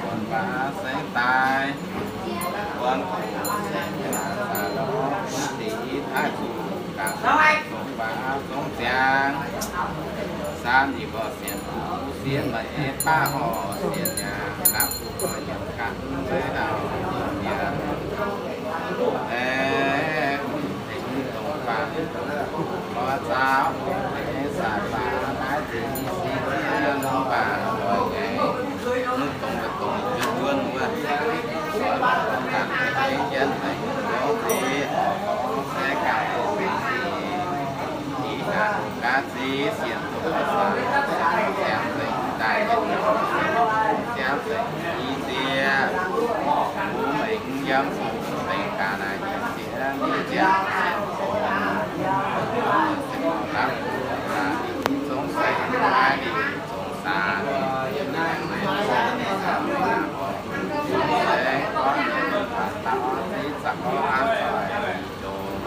Buonc waac seix daaih, buonc guv seix daaih, buonc deix taaih zuqc gaax, zongx waac zongx ziangx, saam yie mbuo sienx kuv siev meih baav horc sienx nyaah, naaiv kuv mbuo yiem ganh mv zeiz dauh mienh. Aeqv, dongh faanh lorz zaaux, deix saah baac naaiv deix i sieqv zieqv longx baac lorz ngaengc, mv dongh dongh juonv juonv wuov, lorz ganh deix jienv deix longx zieqv, horc gorngv se gaax deix sic, ih hnangv gaax zieqv sienx dongh saah, sienx zengc daaih yietc nyungc, sienx zengc i zieqv, kuv mengh yiem fungx dengh gaax naaic yietc zieqv, i zieqv sienx dongh, se gorngv lapv zongx seix, naaiv ninh zongx saah, se gorngv mienh dauh zieqv zaqc gorngv an zoih jomc,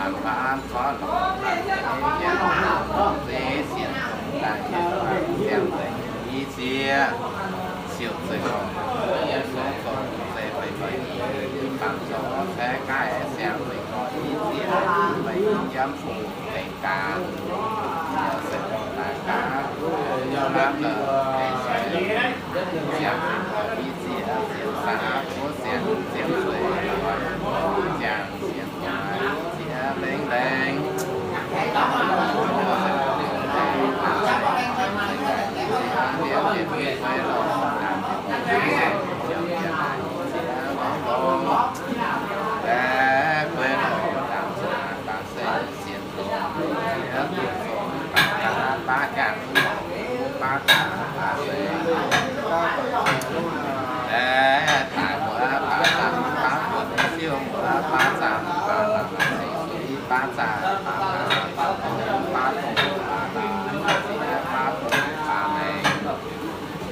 an baav an zoih longc, zieqv sienx dongh daaih sienx zengc i zieqv, siouc zengc orqc, yiem sou zoux zeiv fei fei i, i bangc zoux caeqv gaaih sienx zengc orqc i zieqv, meih yiem fungx dengh gaax, yaac se dongh daaih gaax, hnamv lorqc, sienx zengc orqc i zieqv, sienx saah aqv, sienx ziepc zueiz, ziangh sienx zieqv lengh lengh.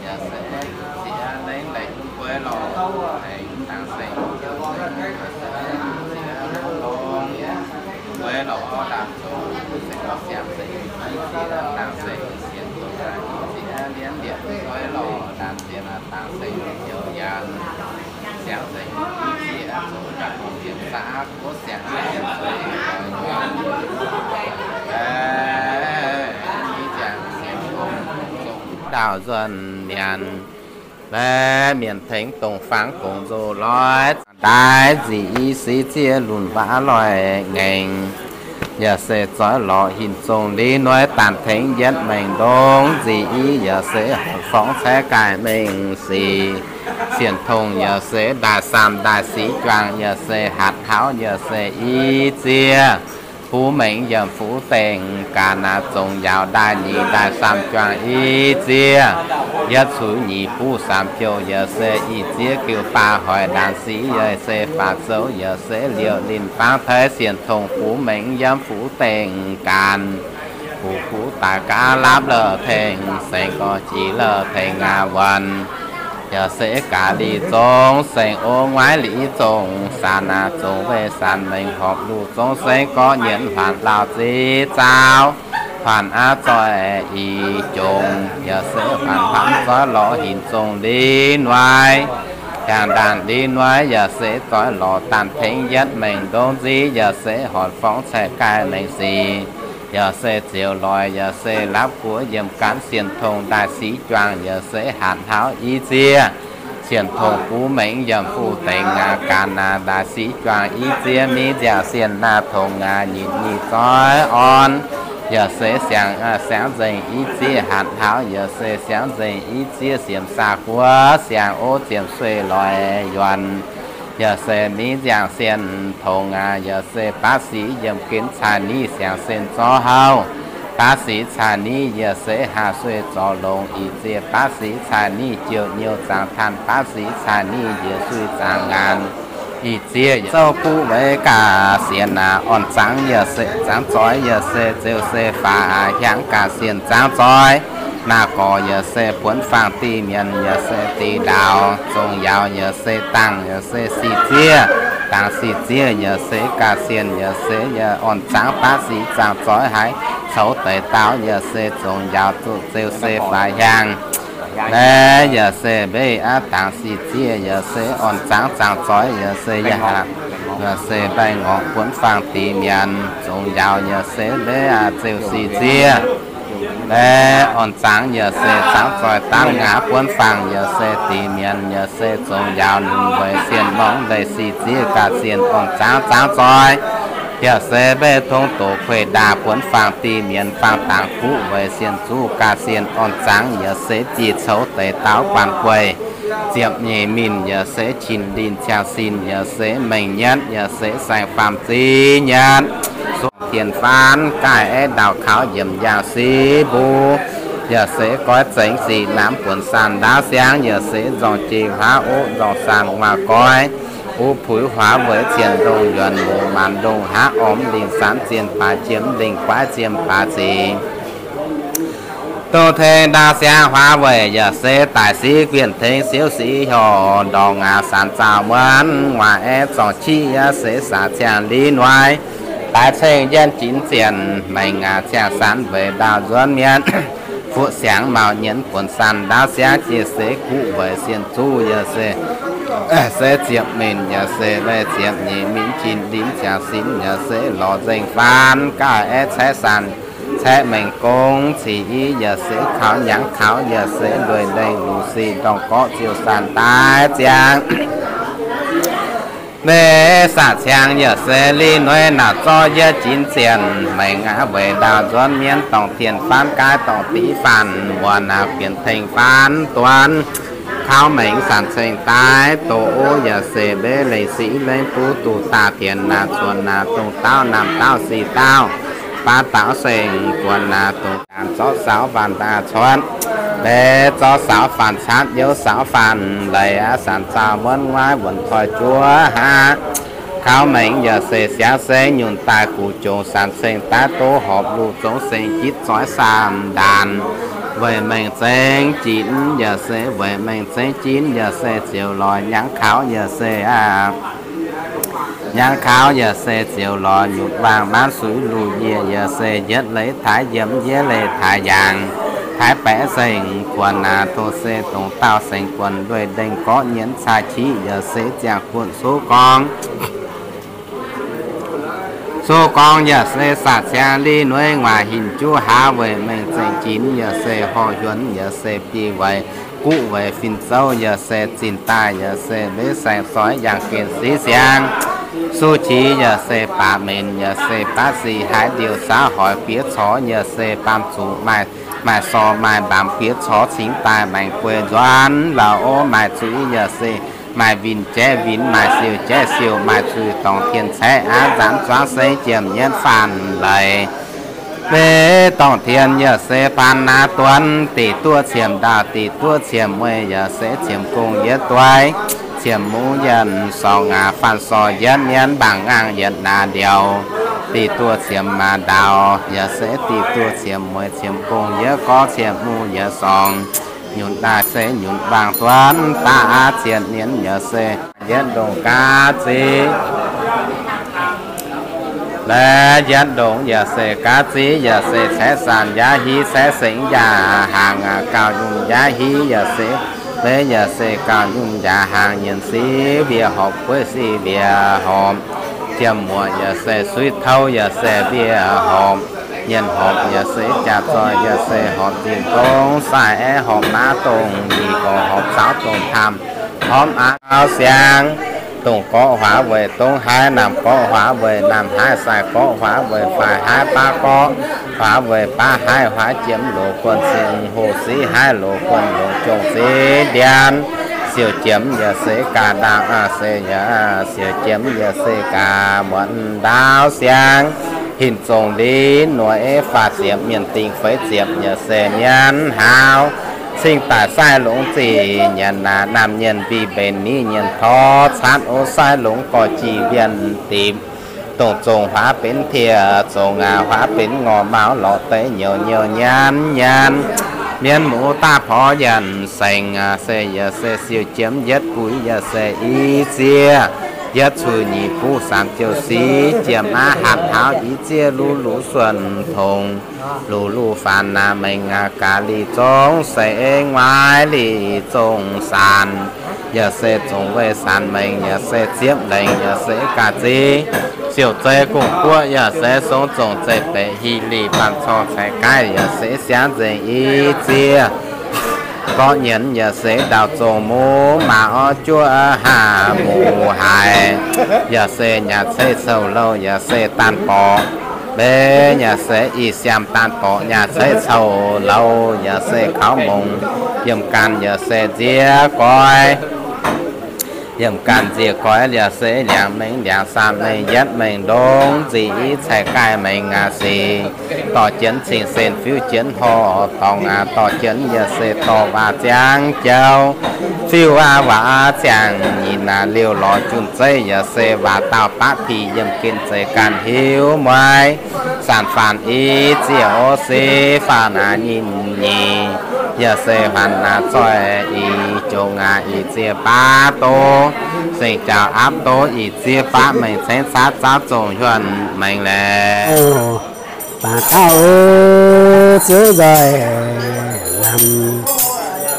Yaac se zieqv lengh lengh gueix lorqc, aengx dangc seng, zieqv longx longx gueix lorqc, dangc zongx se gorngv siang zengc, zieqv dangc seng sienx dongh, zieqv lienv lienv gueix lorqc, dangc zieqv dangc seng ziouc yanc, siang zengc i zieqv zoux ganh ziepc saah aqv, siang zengc, i ziangh sienx dongh zongx ndaauh nzuonx mienc, baeqv mienh tengx dongh fangx gongx nzoh loi, daaih nzic i siqv zieqv lunc waac loih ngaengc. Yaac se zoix lorz hinc zongh li nuaih daanh tengx yietv maengc ndongc nzic i, yaac se horpc forngv caeqv gaaih mengh sic. Sienx tongh yaac se ndaaih saamh ndaaih sic juangc, yaac se hatc hlauv, yaac se i zieqv buv mengh yiem fuqv dengh gaax naaic zongx yaauc ndaaih nyic ndaaih saamh juangc i zieqv. Yietv cuix nyic buv saamv jouh yaac se i zieqv giuv baac hoic ndaanx sic yaac se faatv zouv yaac se liouh linh fangv taaih sienx tongh buv mengh yiem fuqv dengh gaax. Buv buv daaih gaax lapv la'tengx saeng gorx jiex la'tengx ngaaz wuonx. Yaac se gaax lic zong saeng o nguaaiv lic zong saanx naaic zong weih saanx mengh horpc luc zong saeng gorx nyienx huaanc lauh ziex zaauv. Huaanc aqv zoih i jongc yaac se huaanc hnamv zoih lorz hinc zong li nuaaiv. Jangx ndaanh li nuaaiv yaac se zoih lorz daanh tengx yietv maengc ndongc nzic yaac se horpc forngv caeqv gaaih mengh sic. Yaac se ziouc loix yaac se lapv guoqv yiem gaanv sienx tongh ndaaih sic juangc yaac se hatc hlauv i zieqv. Sienx tongh buv mengh yiem fuqv dengh ngaaz gaanx naaic ndaaih sic juangc i zieqv, mingh nziaauc sienx naaic tongh ngaaz nyitc nyic zoih orn. Yaac se siang, siangx nzengc i zieqv hatc hlauv, yaac se siangx nzengc i zieqv siemx saah guoqv siang o ziemx sueih loix yuonc. Yaac se mingh nziaauc sienh tongx aqv, yaac se baav sic yiem gen caa niv siang-sen zorqv hauv. Baav sic caa niv yaac se haah sueih zorc longx ih zieqv, baav sic caa niv jouh nyouh zaangc tanh, baav sic caa niv yaac sueih zaangc ngaanc ih zieqv. Zouv guv weic gaax sienx aac, orn-zangx yaac se zangc zoih, yaac se ziouc se faaux hiaangx gaax sienx zangc zoih. Naaiv gorx yaac se buonv faang dih mienh, yaac se dih ndaauv, zongc yaauc yaac se dangh, yaac se sic zieqv, dangc sic zieqv, yaac se gaax sienx, yaac se yaac orn-zangx baav sic zaangc zoih haiz coux deix daauv, yaac se zongc yaauc zuqc ziouc se faaux hiaangx. Naaiv yaac se mbeix aqv, dangc sic zieqv, yaac se orn-zangx zaangc zoih, yaac se yaac, yaac se mbaih ngorc buonv faang dih mienh, zongc yaauc yaac se mbeix aqv, ziouc sic zieqv. Naaiv orn-zangx yaac se zangc zoih dangh ngaanc buonv faang, yaac se dih mienh, yaac se zongc yaauc ninh weic sienh morngv leiz sic zieqv gaax sienx orn-zangx zangc zoih. Yaac se mbeix tongx doqc kueih ndaah buonv faang dih mienh, faang dangx guv weic sienh zuqv gaax sienx orn-zangx, yaac se bieqc coux deix daauv guanh gueih, ziepc nyeic min, yaac se qinx linh ciangv sin, yaac se mengh nyatv, yaac se saeng-faam ziv nyatv, suoqv tien faanv gaaih aeqv, ndau kaux yiemc yaangh siv mbuo, yaac se goiv zengx sic namx buonc saan ndaauv siangv, yaac se nzorng jiex huaav oqv nzorng saan nguaaz goiv, uv puix huaav weic cien ndongh yuonc muc maanc ndongh haav ormx lingh sanv zien baaix jiem lingh guaiv zien baaix zic. Dongh tengx ndaauv siangv huaav weic yaac se daic siv guienh tengx siouv sic hiuv ndorngx aac, sanc zaauh muonv nguaaic aeqv, zorng qiv yaac se saac ciangh li noic, daaix ceng yienv jinx zienh maengx aac, ciangh sanv weic ndaauv nzuonx mienv, fuqv siangx mauh nyienz buonc saan ndaauv siangv jiex se guv weic sienh zuqv yaac se, se ziepc minc yaac se maiv ziepc nyeic minc qinx linz ziangx sinx yaac se lorz nzengc faanv gaaih aeqv, caeqv saan caeqv mengh gong cic i yaac se kaux nyangx kaux yaac se lueic lengh luc sic ndorngc gorqv ziouc saan daaih ziangx. Maiv saac ciangv yaac se li noic naaic zorqv yietv jinx zienh maengx aac, weic ndaauv nzuonx mienv dorngc tien faanv gaaix dorngc div faanv muonc aac, bienx tengx faanv duonx kaux mengx sanc ceng daaih doqc yaac se maiv lengc sic lengc buv duqv daaih tienx naaic cuonx naaic dongh daauv naamh daauv sic daauv baav daauv seng guonx naaic dongh gaanv zorqv saaux faanv daaih cuotv, maiv zorqv saaux faanv catv youv saaux faanv leiz aqv, sanc zaauh muonv nguaaiv wuonc toi juov haav kaux mengx yaac se siaauv sengx nyunc daaih guv jongc sanc ceng daaih doqc horpc luc zongx sengx jitv zoix saamv ndaanc weic mengh zengx jinx yaac se weic mengh zengx jinx yaac se ziouc lorz nyangx kaux yaac se aqv. Nyangx kaux yaac se ziouc lorz nyutc waangh maanv suiv luc yie yaac se yietv leiz taaix yiem yietv leiz taaix yaangh, taaix baeqc sengx guonx aac, tov se dongh daauh sengx guonx lueic lengh gorqv nyienz cai qiv yaac se ziangh guonx suv gorngv. Suv gorngv yaac se saac ciangv li nueiv nguaaic hinc juv haav weic mengh zengx jinx yaac se horh hiuonx yaac se biei weic guv weic fin-zouv yaac se zinh daaih yaac se maiv saeng-zoih yangh gen siv siang. Suv qiex yaac se baac menc yaac se baav sic haaix ndiuc saauv hoic bieqc corc yaac se baamh zuqc maaih, maaih sorc maaih mbaamz bieqc corc cingx daaih maengx guei nzuonx lauh ov, maaih zuiz yaac se maaih winh jaiv winh, maaih siouh jaiv siouh, maaih zuiz dorngc tien caeqv aqv, nzanc zuangx sengx jiem nyienv faanv leiz. Maiv dorngc tien yaac se paan naaiv duonv, diqc duqv ciemx ndaauh, diqc duqv ciemx mueiz yaac se ciemx gong yietv dueiv, ciemx mungv yietv sorngx aac, faanv sorc yietv mienv, mbaangc ngaangh yietv naaiv ndiouh, diqc duqv ciemx maaz ndaauh yaac se diqc duqv ciemx mueiz, ciemx gong yietv gorngv, ciemx mungv yietv sorngx, nyunc daaih se nyunc waangh duonv daav aqv, cien nienv yaac se yietv ndongc gaav ziqv. Laaix yietv ndongc yaac se gaav ziqv, yaac se caeqv saanh yaav hiv, caeqv sengx yaac hnaangx aac, gauh nyungc yaav hiv yaac se, maiv yaac se gauh nyungc yaac hnaangx, nyienz siv mbiec horpc, gueiv siv mbiec horpc, jiem muoqc yaac se suiv touv yaac se mbiec horpc, nyienz horpc yaac se jaax zoih yaac se horpc nzinh gong, sai aeqv horpc maav dongh nyic, gorx horpc caux dongh taamh, horpc aav caux siang. Dongh gorqv huaax weic dongh haaix, naamh gorqv huaax weic naamh haaix, sai gorqv huaax weic faix haaix, baav gorqv huaax weic baav haaix, huaax jiem loz guonh cing, hoh siv haaix loz guonh longc jongc siv ndianv, Siouc jiemx yaac se gaax ndaauv, se yaac siouc jiemx yaac se gaax muonz ndaauv siang. Hinc zongc linv nuov ei faah ziepc, mienh dingh feix ziepc yaac se mienv hlauv. Cing daic sai longx zih nyanc naaic, naamh nyienc mbiv mbenc nyienc torv caatv, o sai longx gorx jih wienh dipc. Dongh zongc huaav benx tiec, zongc huaav benx ngorc mauv lorz deix nyouc nyouc nyanv nyanv. Mienv muoz daav porv yaac sengx, se yaac se siouc jiemx yietv buix yaac se i ziex, yietv cuiv nyic buv saamv jouh siv, jiemx aav hatc hlauv i ziex, luv luv suonc tongx, luv luv faanx naaic mengh gaax lic zong seix, nguaaiv lic zong saanc, yaac se zong weih saanc mengh, yaac se ziepv lengh, yaac se gaax ziv. Siouc zeiv gong-guoqv yaac se song zongc zeiv-deix, hic lic baamh corc caiv gaaix yaac se siangv nzengc i ziex. Gorqv nyienx yaac se ndau zong muv, maaz orv juov haav muv haic, yaac se nyaah ceix cou-louh yaac se daanh borqc. Mbenc yaac se ih siaam daanh borqc, nyaah ceix cou-louh yaac se kaux mongc. Yiemh ganh yaac se nziex goix, yiemh ganh nziex goix yaac se liangx mengh liangx saamv mengh yietv mengh ndongc nzih i caiv gaaix mengh aqc sic. Dorh jienv cing-sen fiuv jienv horqc dorngx aqc, dorh jienv yaac se dorh waac ziangx jauv. Fiuv aav waac ziangx nyinc aav liouh lorz junh zeiv yaac se waac dauh baqv pic yiem gen zeiz ganh hiuv mueiz. Saanc faanx i ziex o se faanx aav nyinh nyeic, yaac se faanx aav zoih i jongx aav i ziex baav doz. Seng jaux aapv doz i ziex baav mengh cengx caav zaux zongh hiuonh mengh laeh. Baac dauh ziouv nzoih lamh,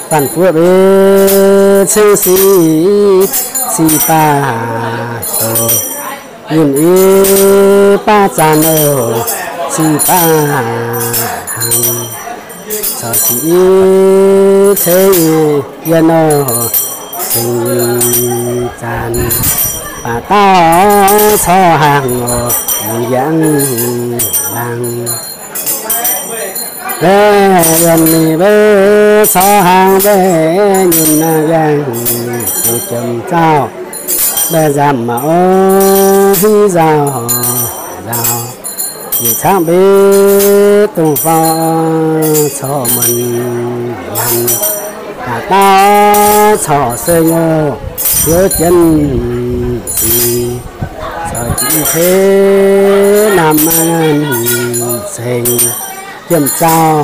faanx fuoqv ei ceng si, si baav doz. Yinh i baav zaanc oc, si baav hnaangx, corc si i ceng yienh oc, ceng yinh zaanc, baac dauh corc hnaangx oc, yinh yangh laangh. Mbe yienh mingh mbe corc hnaangx mbe yinh yangh, ziux jiem zauh mbe nzamc mauc hiuv nzauh nzauh. Yietc cangv mbe dongh faaux corc muonc nyanc, baac dauh corc seng oc, ziouv jienv sic, corc jienv ceix naamh maanh ceng, jiem zauh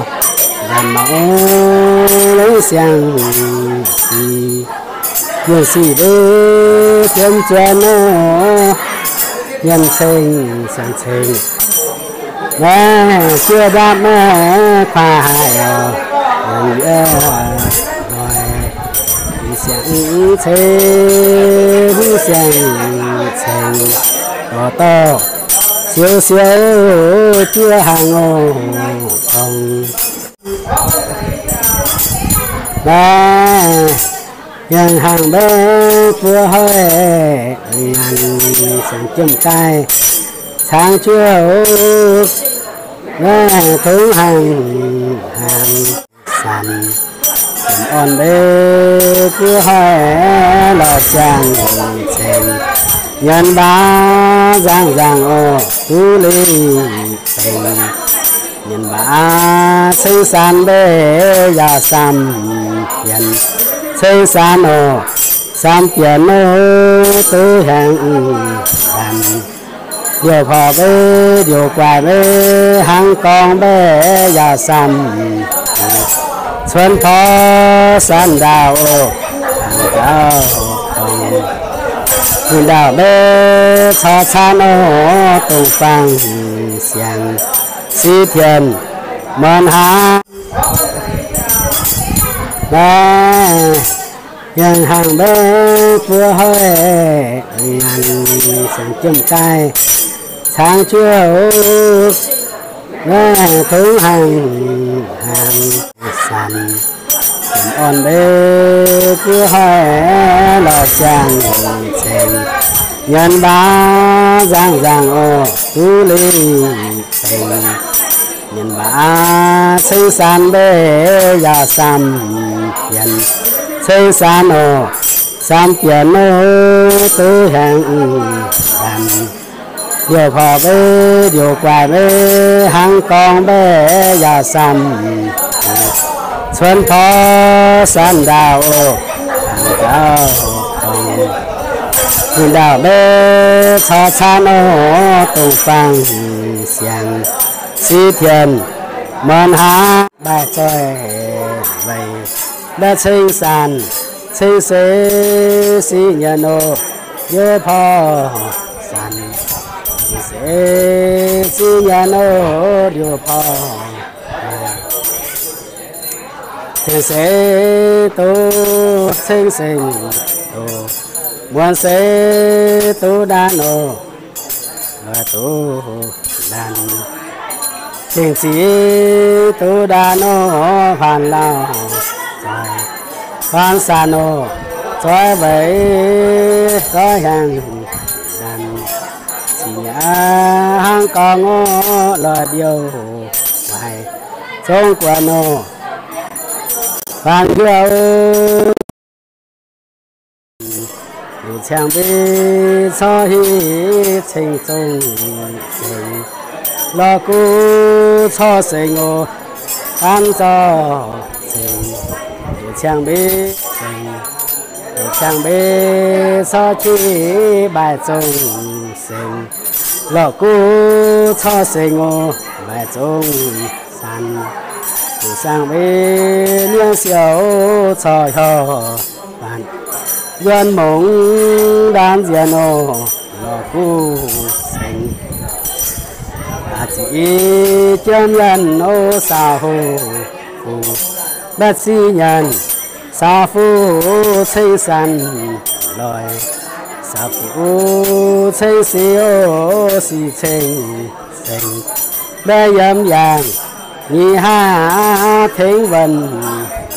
nzamc mauc longc siang-sic. Yienh sic mbe jiem zuonx oc, yienh ceng siang-ceng. Naaiv juov ndapv naaiv kuaaiv haic oc, yienh yie ndoih, siang-ceng, siang-ceng, dorh dorh siou siou juov hnaangx oc, dongh naaiv yangh hnaangx mbe buov hoiv, nganc siang-jiem daaih caangv juov oc, naaiv tongv hnaangx hnaangx sanc, orn mbe buov hoiv lorh siang-ceng, nyanc mbaac nzangc nzangc oc, duqv lingh bengx. Nyanc mbaac ceng sanc mbe yaac samv fienx, ceng sanc oc, samv fienx oc, duqv hiaangx ndanc. Ndiouh porv mbe, ndiouh guaix mbe, hnangv gorngv mbe yaac samv cuonx porv sanv ndaauh oc, hnangv gauh gorngv. Ninh ndaauh mbe corc caanv oc, dongh fangx siang-sic tien muonz haaix. Naaiv yangh hnaangx mbe buov hoiv, nganc siang-jiem daaih caangv juov oc, naaiv tongv hnaangx hnaangx sanc, orn mbe buov hoiv lorh siang-ceng, nyanc mbaac nzangc nzangc oc, duqv lingh bengx. Nyanc mbaac ceng sanc mbe yaac samv fienx, Ceng Saanc oc, Saanc Bienh oc, duqv hiaangx ndanc. Liouh porv mbeih, liouh guaix mbeih, hnangv gorngv mbeih yaac samh. Cuonv porv Saanc Ndaauh oc, Saanc Ndaauh, Saanc Ndaauh mbeih corc caanv oc, dongh fangx siangx siqv tien muonz haav. Mbaih zoih weic mbaih Ceng Saanc, ceng seix siqv nyienz oc, liouh porv Saanc, ceng seix siqv nyienz oc, liouh porv. Ceng seix duqv ceng seng oc, muonz seix duqv ndaanh oc, duqv ndaanh. Ceng ziqc duqv ndaanh oc, faanx lauh zoih, faanx saanc oc, zoih weic zoih hiaangx ndaanh. Ziqc nyei hnangv gorngv oc, lorz mbiouh waaic zong guonx oc, faanx hiuv. Liuz ciangv mbiv corc hiv ceng zong seng, lorz guv corc seng oc, gaanv zorc seng. Liuz ciangv mbiv seng, liuz ciangv mbiv corc jiv mbaih zong seng, lorz guv corc seng oc, mbaih zong saanc. Liuz ciangv mbiv mienh siou corc hiuv baanc, yuonv mungz ndaanv nziex oc, lorz guv seng. Da'ziqc jiem nyanc oc, saau fuqv, fuqv mbaeqv ziqv nyanc, saau fuqv ceng saanc loic, saau fuqv ceng siou, siqv ceng seng, mbaeqv yiem yaangh nyic haav tengx wuonh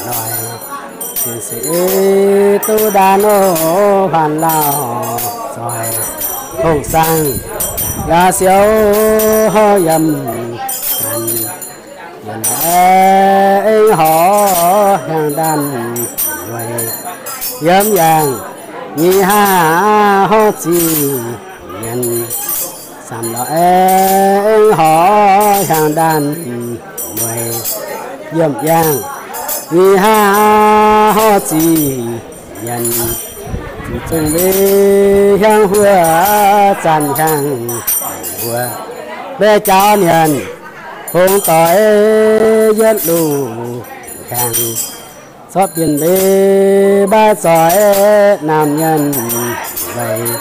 loic. Ceng seix duqv ndaanh oc, faanx lauh zoih, hongh saang yaac siou, horv yiem gaanv, yiem laengz horv hiaangx ndaanh mueiz, yiem yaangh nyic haav horv ziqc nyanc, samx laengz horv hiaangx ndaanh mueiz, yiem yaangh nyic haav horv ziqc nyanc, zuqc zungv mbiv hiaangx huoqv, zanc hiaangx huoqv, mbaeqv jaauv nyanc, fungx doix yietv luqc hiaangx, zorqv bienh mbiv mbaaix zoih naamh nyanc weic,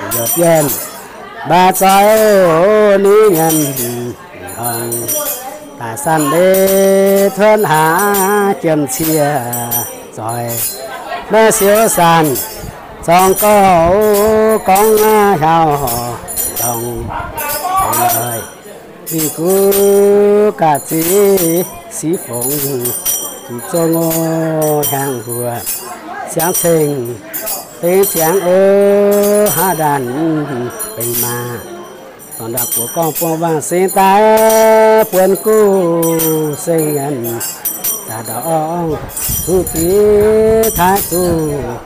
njoux bienh mbaaix zoih oc, niv nyanc horngh, daaih saanh mbiv tuotv haav jiem cie zoih, mbaeqv siou saanh zorngx gorx, gorngv hiaaux ndorngx, mingh guv ga'zic siqv fongc, zuqc zong oc hiaangx huoqc, siangx ceng bengx ziangx oc, haav ndaanh bengx maah, dorngx ndaangc buoz gorngv buangh wangh singx daaih, buonc guv seng nyanc, daaih ndau orngh huv div taaih zuqc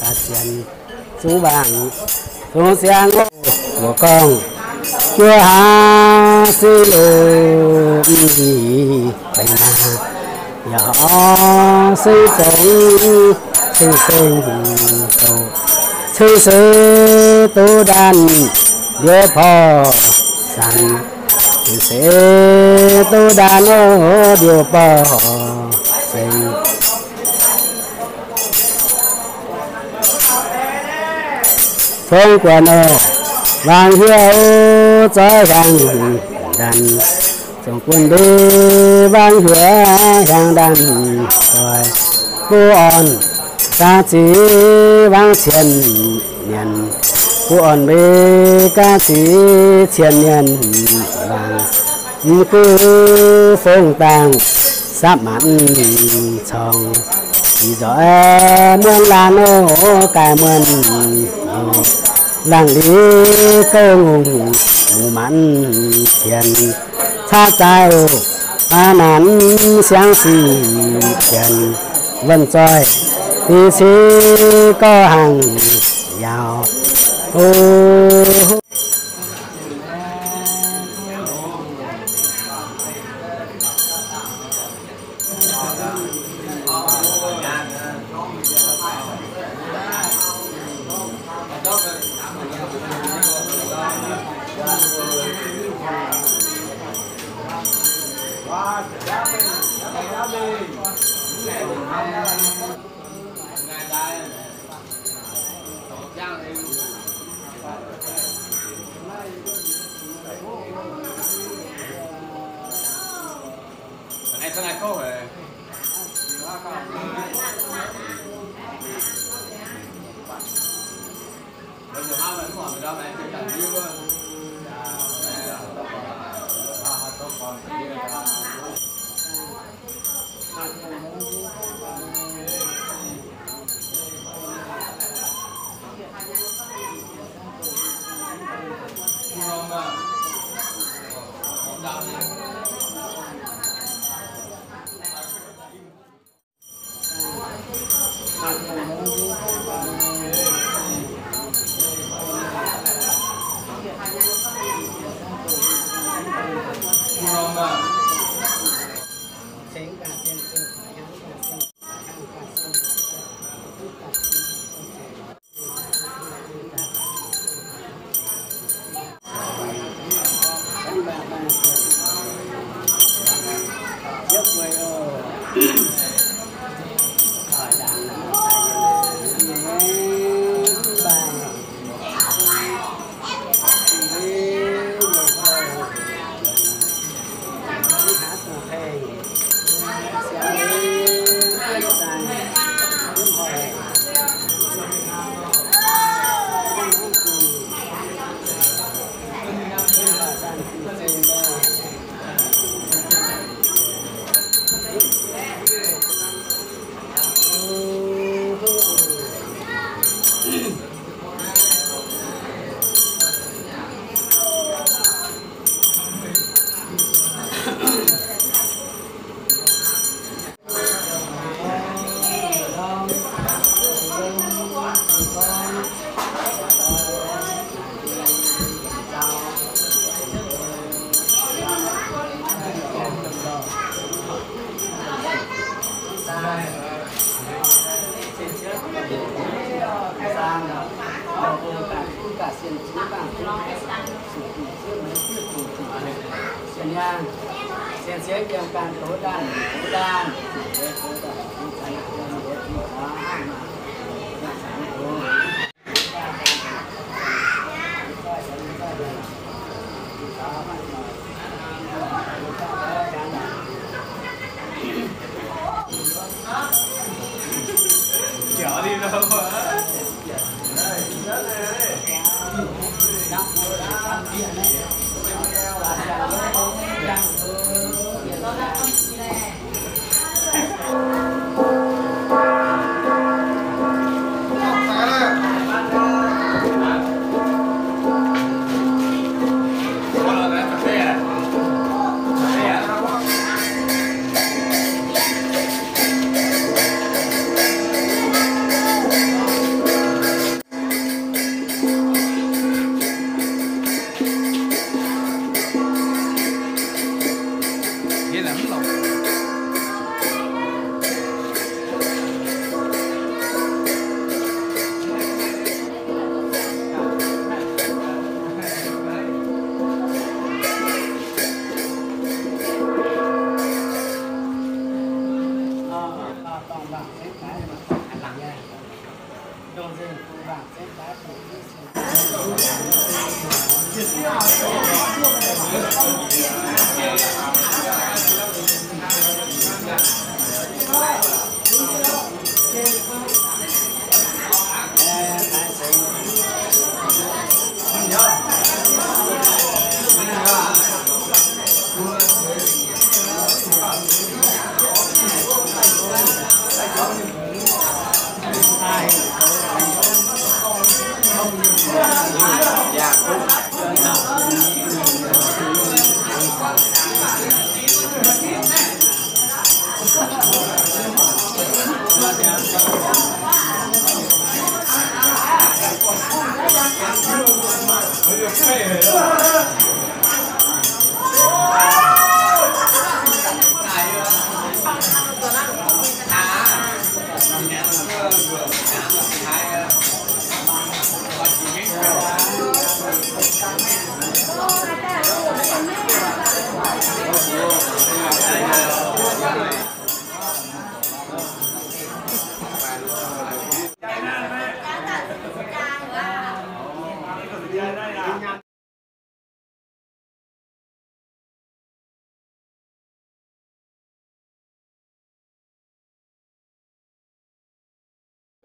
daaih sienx zungv wangc zungv siangx oc. Buoz gorngv juov haav singx oc, mv nzih bengx maah, yaac horv singx zongx ceng-seng doqc, ceng-seix duqv ndaanh liouh porv saanc, ceng-seix duqv ndaanh oc liouh porv seng. Zong guonc oc, wangc hiuv zoih hiaangx ndaanh, zong guonc mbiv wangc hiuv hiaangx ndaanh zoih, buv orn ga'zic wangc cien mienh, buv orn mbiv ga'zic cien mienh wangc, mv guv fongc dangh sapv maanc corngh, ih nzoih muonz laanh oc, gaaih muonz oc, laangh liuz gouv ngongh, muv maanc cien, caqv zaaix oc, aa naanc siangx sic cien, wuonh zoih Deix se gorngv hangx yaauc. O,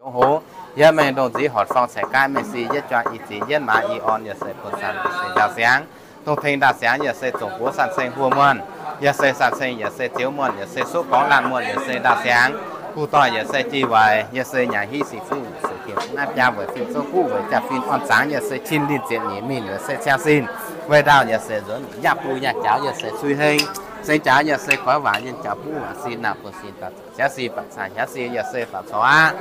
dongh hoz, yiem mengh ndongh nziv horc forng caeqv gaaiv mengh si yietv juang i ziex yietv maaz i orn yaac se buoz-zanc yaac se ndaauv siangx. Dongh tengx ndaauv siangx yaac se zongc buov san ceng mbuo muonh, yaac se san ceng yaac se ziouv muonh, yaac se suqv gorngv laanh muonh, yaac se ndaauv siangx. Guv doic yaac se jiex weic, yaac se nyanc hiv sic fuqv, yaac se jiex naaiv biaa weic fin zouv guv weic jaa-fin orn zaangc, yaac se qin linh ziepc nyeic mingh, yaac se ciang sin. Weic ndaauv yaac se nzuonx yaac bung yaac jaux, yaac se cui heng. Seng jaux yaac se goiv waac yienh jaux buv waac sin naamh buoz sin daaih ziangv si baac caax hnyangx si yaac se baac corc aqv.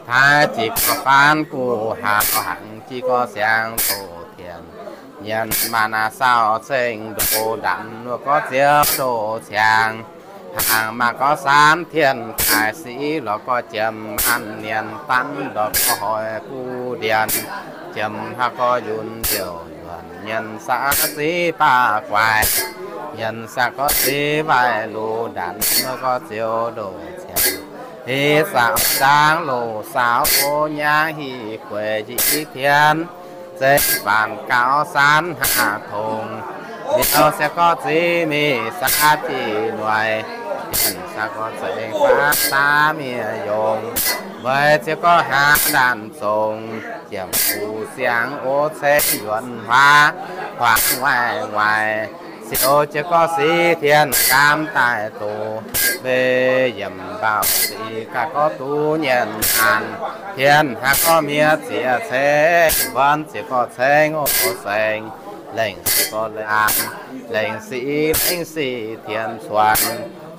Taaix jiex gorx faanv guv haaix hnangv jiex gorx siangx doqc tien. Nyienx maaih naaiv saauv ceng ndoh ndanc wuov gorx ziouv ndoh ciangx. Hnangv maaih gorx saanv tien daaih siqv lorz gorx jiem maanc nyienx danv lorz gorx hoic guv ndienh. Jiem haaix gorx yunc liouc yuonc nyienx sav ziv baav guaix. Nyienx sav gorx ziv waaic luv ndanc wuov gorx ziouv ndoh ciangx. Hiv saauv ndaangv loz saauv o nyangv hiv gueix njiec tien. Zengv faanx gaux saanv haav tongx. Liuz se gorx ziv mingh sav jiex noic. Tien sav gorx zengv faanv sav mienh yongz. Weic ziouc gorx haav ndaanh zongx. Jiem fu siangx o ceng yuonx huaav, huaav waaic waaic. Siou jiez gorx siqv tien gaam daaih doz, mbe yiem mbaauh siqv gaax gorx duqv nyienx maanc. Tien haaix gorx miev ziex ceng, wuonv ziouc gorx ceng o seng. Lengc siqv gorx laanh, lengc siqv lengc siqv tien cuonx.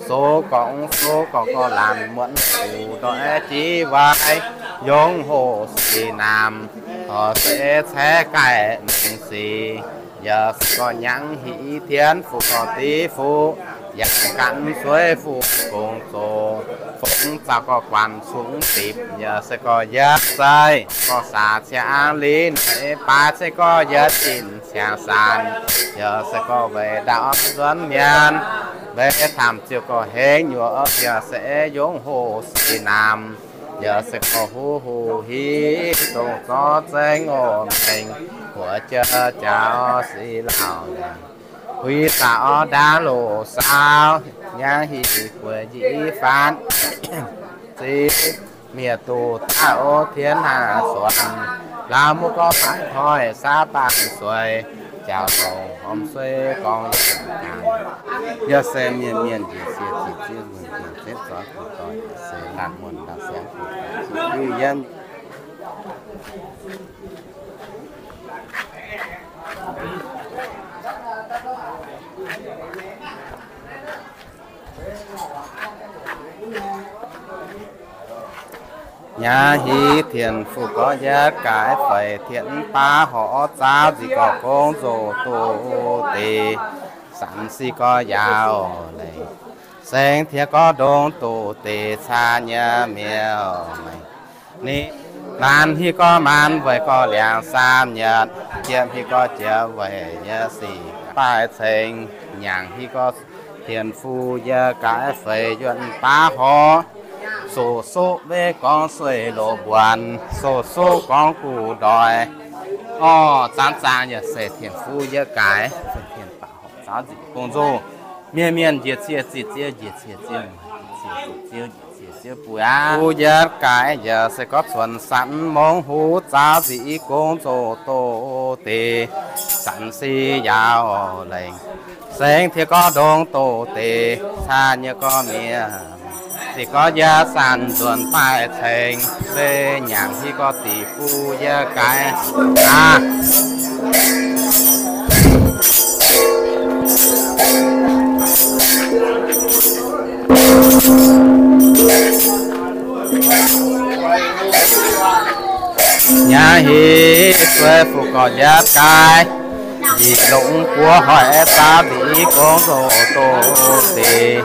Soux gorngv soux gorngv gorx laanh muonv fuqv ndoih jiv waaic, yongc hoc sic naamh, horc seix caeqv gaih mengh sic. Yaac se gorx nyangv hiv tien fuqv gorx div fuqv, yaac gan sueiv fuqv gong zoqc, fongx zaux gorx guanc cungx dipc. Yaac se gorx yietv zeiv gorx saax ciangv liz noic baaix se gorx yietv zinh ciangv saanx. Yaac se gorx weic ndaauv nzuonx mienh, weic tamh ziouc gorx hengx nyuoqc, yaac se yongc hoc sic naamh. Yaac se gorx huv huv hiv dongh zorqv zengv oc mengh, huox jiex jaux sic lauh. Huix daaih orv ndaangv loz saauv, nyangv hiv gueix njiec faanv. Ziv miev duqv daaih o tien haav suonc, lauh muoz gorx faix hnoi saav baamh sueix, jaux dongh hormh sueiv gorngv yaac se mienh mienh njiec cie ziqc ziev njiec ziev zorqv guv doic yaac se laanh muonh ndau siangv guv doic ziqc diuv yiem. Nyaav hiv tien fuqv gorx yietv gaaix feix tien baav horc zaauv nzic gorx gong nzoh doz deix, sanx sic gorx yaauc lengc, sengx tien gorx ndongx doz deix caa nyei miuc maengx. Ninh maanc hiv gorx maanc weic gorx liangx saam nyatc, jiem hiv gorx jiem weic nyei sic baaix ceng, nyangc hiv gorx tien fuqv yietv gaaix feix yuonh baav horc, soqv soqv weic gorngv sueih loz mbuonx, soqv soqv gorngv guv ndoih. Orv, zaangv zaangv yaac se tien fuqv yietv gaaix feix tien baav horc zaauv nzic gong nzoh. Mienh mienh njiec cie ziqc ziev, njiec cie ziouv, njiec cie ziouv, njiec cie ziouv buo aqv. Fuqv yietv gaaix yaac se gorngv cuonx sanx mongh huv zaauv nzic i gong nzoh doz deix, sanx sic yaauc lengc, sengx tien gorx ndongx doz deix caa nyei gorx miev. Zic gorx yietv sanx nzuonx baaix ceng, se nyangc hiv gorx dic fuqv yietv gaaix aqv. Nyaav hiv sueiv fuqv gorx yietv gaaix, njiec longx buov hoic zaauv nzic i gong nzoh doz deix.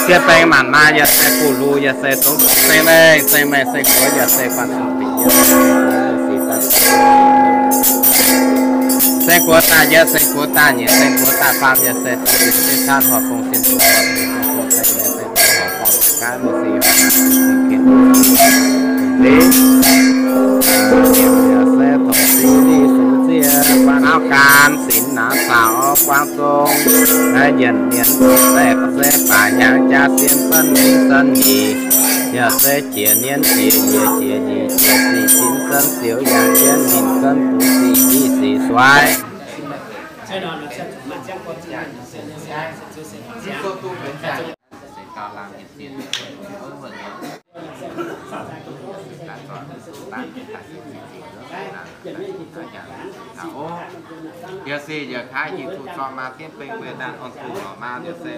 Ziex baeng maanc maaz yaac se guv lux, yaac se dongh seng mengh, seng mengh seng guoqv yaac se faanh sung dingc. Seng guoqv daaih yietv, seng guoqv daaih nyeic, seng guoqv daaih faam yaac se dongh dingc, seng caanv horpc gong sin zuqc horpc, seng guoqv seng mengh seng guoqv horpc gong Mienh se tongx zinh liuz sux ziev, buangh hnangv gan sinx naaiv caux buangh zong, naaiv yienc mienh se se baac hnyangx jaa sien zan mingh zan nyic, yaac se jiex nienv jiex yiec jiex nyic jiex zingh cin zan ziux yangh jienv ninh zan bungx zingh i sic suai. Yie se yie kaav Yesu zorqv maa dienv beng mbuo daaih orn zuqc lorqc maa yie se.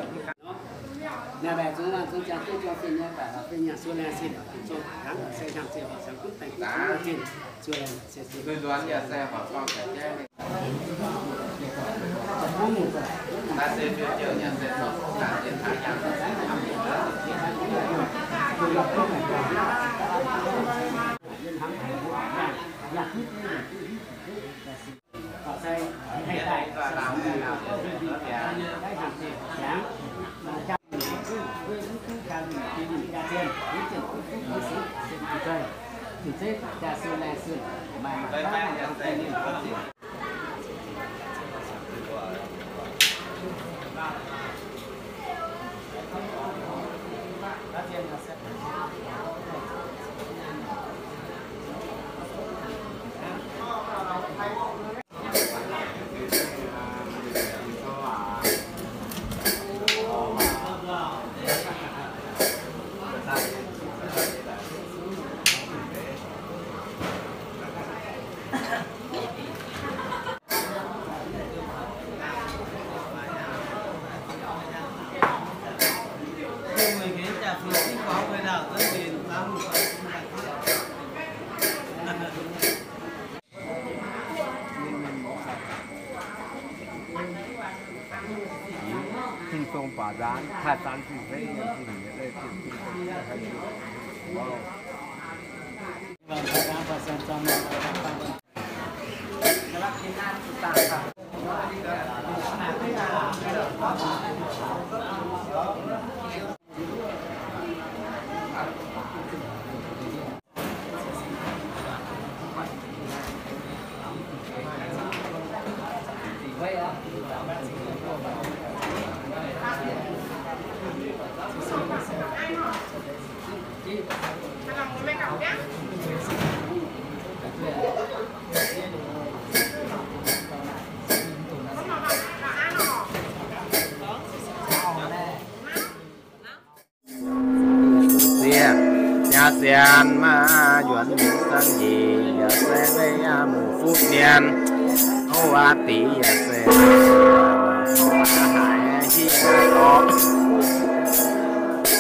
Sieqv, jaa sienx maaih yuonx mingh zan nyic, yaac se mbuo muoz-fuqv mienh. Ov, aa dic yaac se haiz hiv dorh,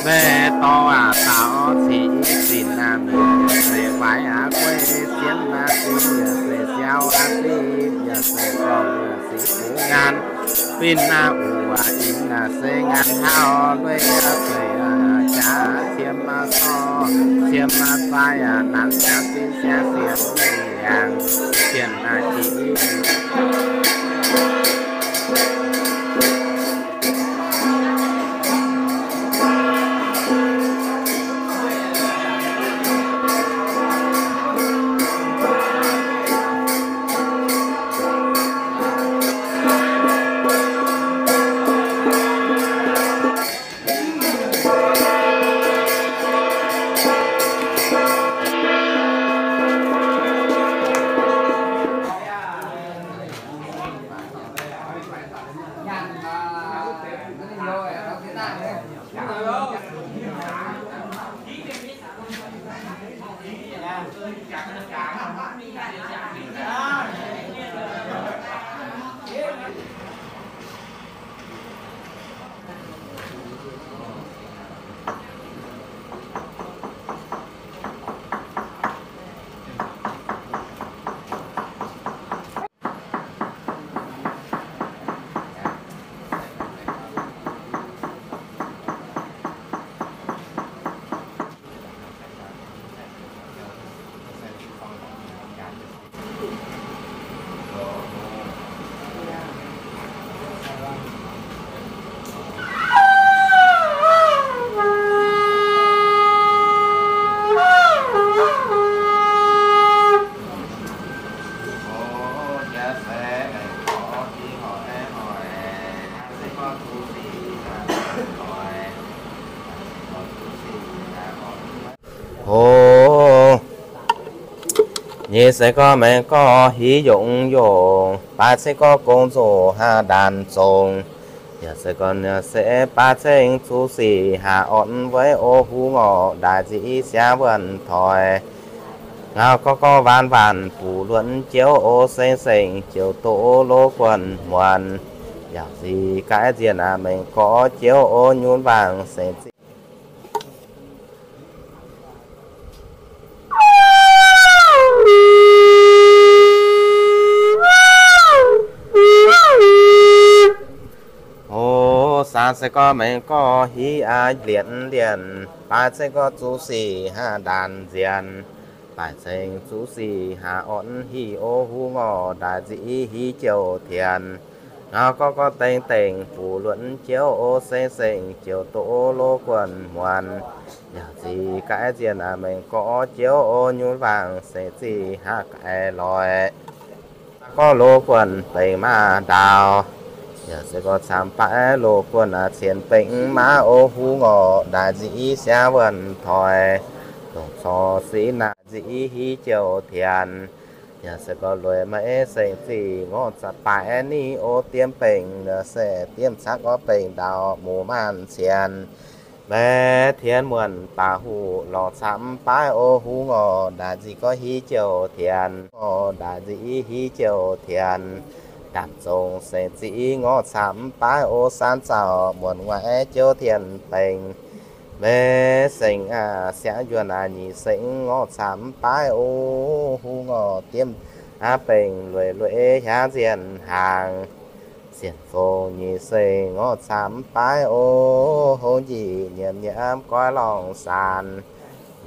meih dorh aac, taux ciqv zinc naaiv mingh yaac se waaic aqv, guei sienx aqv, siqv yaac se siau aqv, siqv yaac se zorng yaac se bungx ngaan. Fin naaiv uc waac in naaic se ngaan hauv lueiv aqv, zueiz aqv, jaax aqv, ciem aqv, sorv, ciem aqv, faix aqv, nanx aqv, zinh siangx sienx mingh yangh, sienx aqv, qiex. Nyic se gorngv mengh gorx hiv yongc yongc, baaix se gorngv gong nzoh haav ndaanx zongx. Yaac se gorngv se baaix ceng zuqc sic haac orn weic o huv ngorc ndaaic nzic siangx wuonh toic. Ngau gorngv gorngv waanc waanc buc luonc jouv o seng seng jouv doqc lo guonh muonc. Yaac nzic gaaix nzienh aac mengh gorx jouv o nyunc waangc seng zic. O, saam se gorngv mengh gorx hiv aac lienc lienc, baaix ceng gorngv zuqc sic haav ndaanx nzienh. Baaix ceng zuqc sic haac orn hiv o huv ngorc ndaaic nzic hiv jouv tienx. Ngau gorngv gorngv dengh dengh buc luonc jouv o seng seng jouv doqc lo guonh muonc. Yaac nzic gaaix nzienh aac mengh gorx jouv o nyunc waangc seng zic haav gaaix loic. Gorngv lo guonh bengx maaz ndaauh. Yaac se gorngv camv baaix lo guonh aac cien bengx maaz o huv ngorc ndaaic nzic siangx wuonh toic. Dongh corc sic naaic nzic hiv jouv tienx. Yaac se gorngv lueic maiv seng zic ngorc camv baaix ni o diemv bengx se diemv caqv gorngv bengx ndaauh muoz maanz cien. Mbaeqc tienx muonh baac huv lorngc camv baaix o huv ngorc ndaaic nzic gorngv hiv jouv tienx, ngorc ndaaic nzic hiv jouv tienx. Ndaamv zongc seng zic ngorc camv baaix o saan zauh muonc nguaaic jouv tienx bengx. Mbaeqc seng aac siangx yuonh aac nyic seng ngorc camv baaix o huv ngorc diemv aav bengx lueic lueic hiaangx nzienh hnaangx. Sienx fongc nyic seng ngorc camv baaix o hungh njiec nyiemc nyiemc goiv lorngc saanx.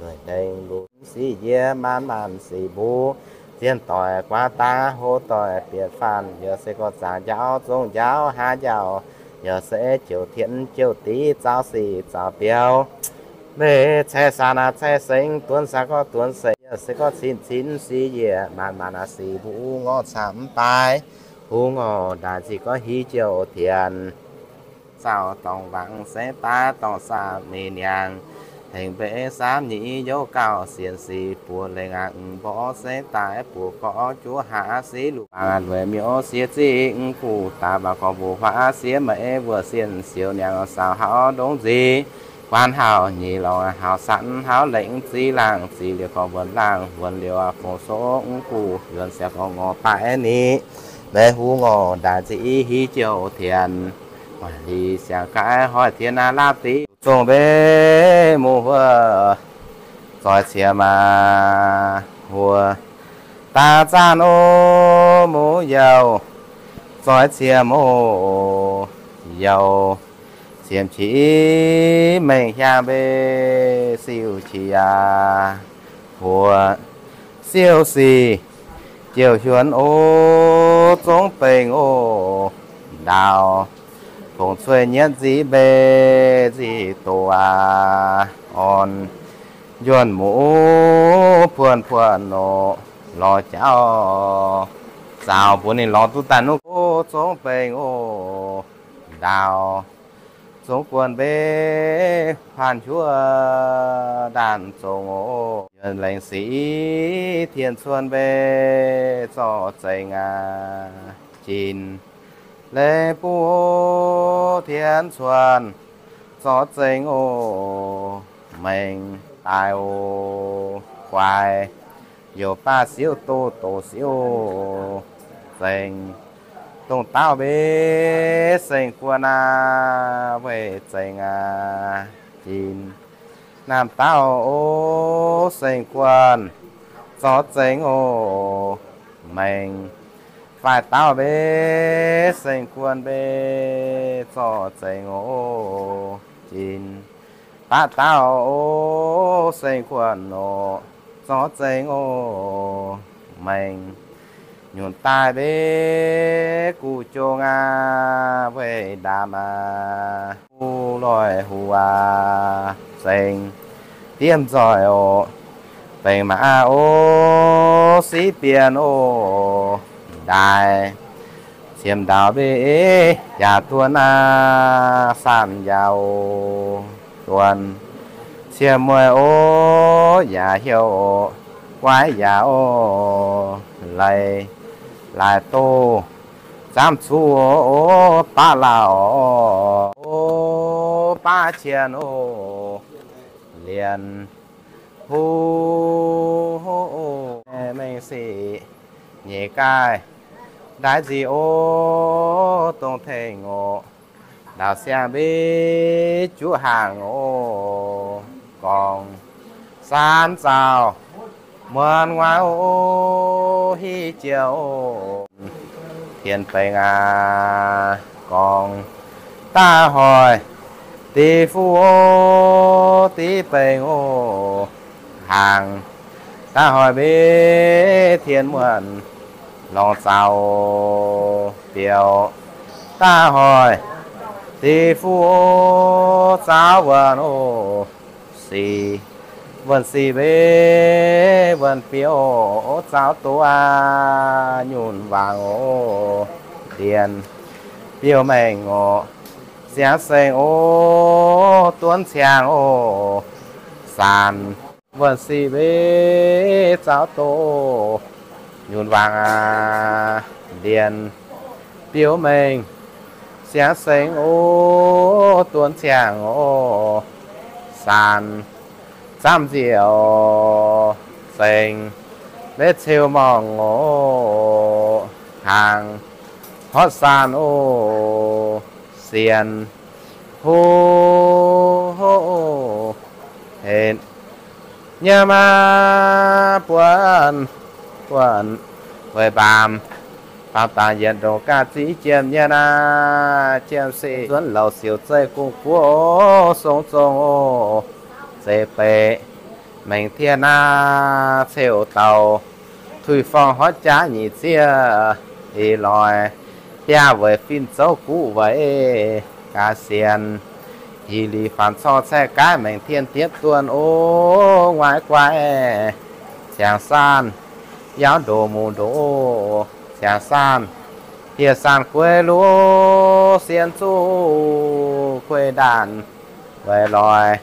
Lueic dengh lunx sic yie maanz maanz sic mbuo. Zien doic guaav daav hlo doic bieqc faanh, yaac se gorngv zaangc njaaux zong njaaux haav njaaux, yaac se jouv tienx jouv div zaux sic zaux biaux. Mbaeqc caeqv saanx aac caeqv sengx, duonx saanx gorngv duonx sengx, yaac se gorngv cin cin sic yie maanz maanz aac sic mbuo ngorc camv baaix. Huv ngorc ndaaic nzic gorngv hiv jouv tienx. Zaux dorngc wangc sengx daaih dorngc saah mingh niangx. Tengx mbaeqc samv nyic youv gauh sienx sic buoz lengh aqv mborqv sengx daaih buoz gorx juov haav sic luqc bangc lueic miuc siex ziqv guv daaih baac gorngv mbuo huaav siex maiv wuov sienh siouc niangx saaux hauv ndongc nzic guaan hauh nyic lorngc hauh sanv hauh lengc ziqv laangh ziqv liuz gorngv wuonx laangh wuonx liuz fongc soqv guv yuonx siac gorngv ngorc baaix ni. Mbaeqc huv ngorc ndaaic nzic hiv jouv tienx. Guaax liz siangx gaaix hoic tien aav laapv diqv zongh mbaeqc muv huov zoix cie maah huov. Daaih zaanv o muv youh zoix cie muv youh. Ciem qiex mengh hiaang mbaeqc siou qiex yaac huov siou sic jouh hiuonx o zongv bengx o ndaauh. Fongc cueiv nyietv nzic mbaeqc nzic doqc aac orn njuonx muv puonx puonx noqc lorz jauv zaux mbuox ninh lorz duqv daaih nuqv o zongv bengx o ndaauh. Zungv guonx mbaeqc huaanh hiuv ndaanh zongx oc. Yuonx lengc sic tien cuonx mbaeqc zorqv zengx aac jin. Lengc buv tien cuonx zorqv zengx oc. Mengh daaih oc guaix youc baav siouv doz doz siouv zengx. Dongh dauh mbaeqc seng guon aac weih zengx aac jin. Naamh dauh o seng guon zorqv zengx oc. Mengh faix dauh mbaeqc seng guon mbaeqc zorqv zengx oc jin. Baqv dauh o seng guon oc zorqv zengx oc. Mengh nyunc daaih mbaeqc guv jong aac weih ndaamv aac guv loih huv aac zengx diemv nzoih oc. Bengx maaz o siqv bienh oc ndaaih. Ciem ndaauh mbaeqc yaac duonx aac saanh yaac duonx. Ciem mueiz o yaac heuc oc guaiv yaac oc, leiz laaix doh zaamv zuqc baav lauh oc, baav qiex oc, lienc huv mengh sic nyeic gaaih ndaaiv nzic oc, dongh tengx oc, ndau siang mbiv juqv hnaangx oc, gorngv saanv zaux muonz nguaaiv oc, hiv jiex oc, tien baengc aac, gorngv daaih hoic div fuqv oc, div baengc oc, hnaangx daaih hoic mbiv tien muonc longc zaux biaux, daaih hoic div fuqv oc, zaauv wuonh oc, sic wuonh sic mbiv wuonh biouv oc, zaauv doqv aac, nyunc waangc oc, ndienh biouv mengh oc, siangx sengx oc, duonv ciangx oc, saanc wuonh sic mbiv zaauv doqv, nyunc waangc aac, ndienh biouv mengh, siangx sengx oc, duonv ciangx oc, saanc zaamv nzic oc, zengx maiv ceu morngh oc, hnaangx hortv saanc oc, sienx huv hec nyiemv aqv, buonv buonv weic mbaamz, baamz dangx yietc ndongc ganh ziqv jiem nyienh aqv, jiem sic zuonv louc siouc zeih gong-guoqv oc, song zong oc, zeiz beic mengh tien aqv, ceu dauh tuix forng hortv jaav nyic zieqv eix loix, biaav weic fin zouv guqv weic gaax sienx, hih liz faanx corng caeqv gaaiv mengh tien dietv duonh oc, nguaaiv guaix ciangx saanh, yaauv ndoqc muc ndoqc oc, ciangx saanh, hieh saanh gueix luv sien zuqv gueix ndaanh weic loix,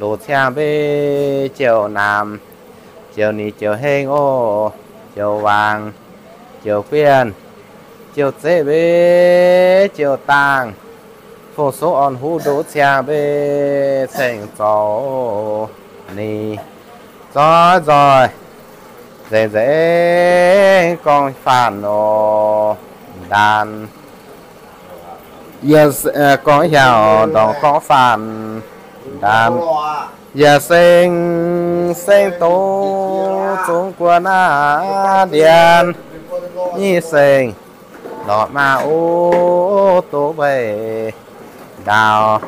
loz ciangv mbiv jouh naamh, jouh nix jouh heng oc, jouh waangc, jouh guienh, jouh zeqv mbiv jouh dangh, fong-sux orn huv ndoqv ciangv mbiv ceng zoux ni, zoix nzoih nzengc nzengc gorngv faanh oc, ndaanx yie, gorngv hiaauc ndorngx gorngv faanh ndaanx, yie seng seng doqc zungv guon aqv, ndienh nyic seng lorqc maah oc, doqc weih ndaauv,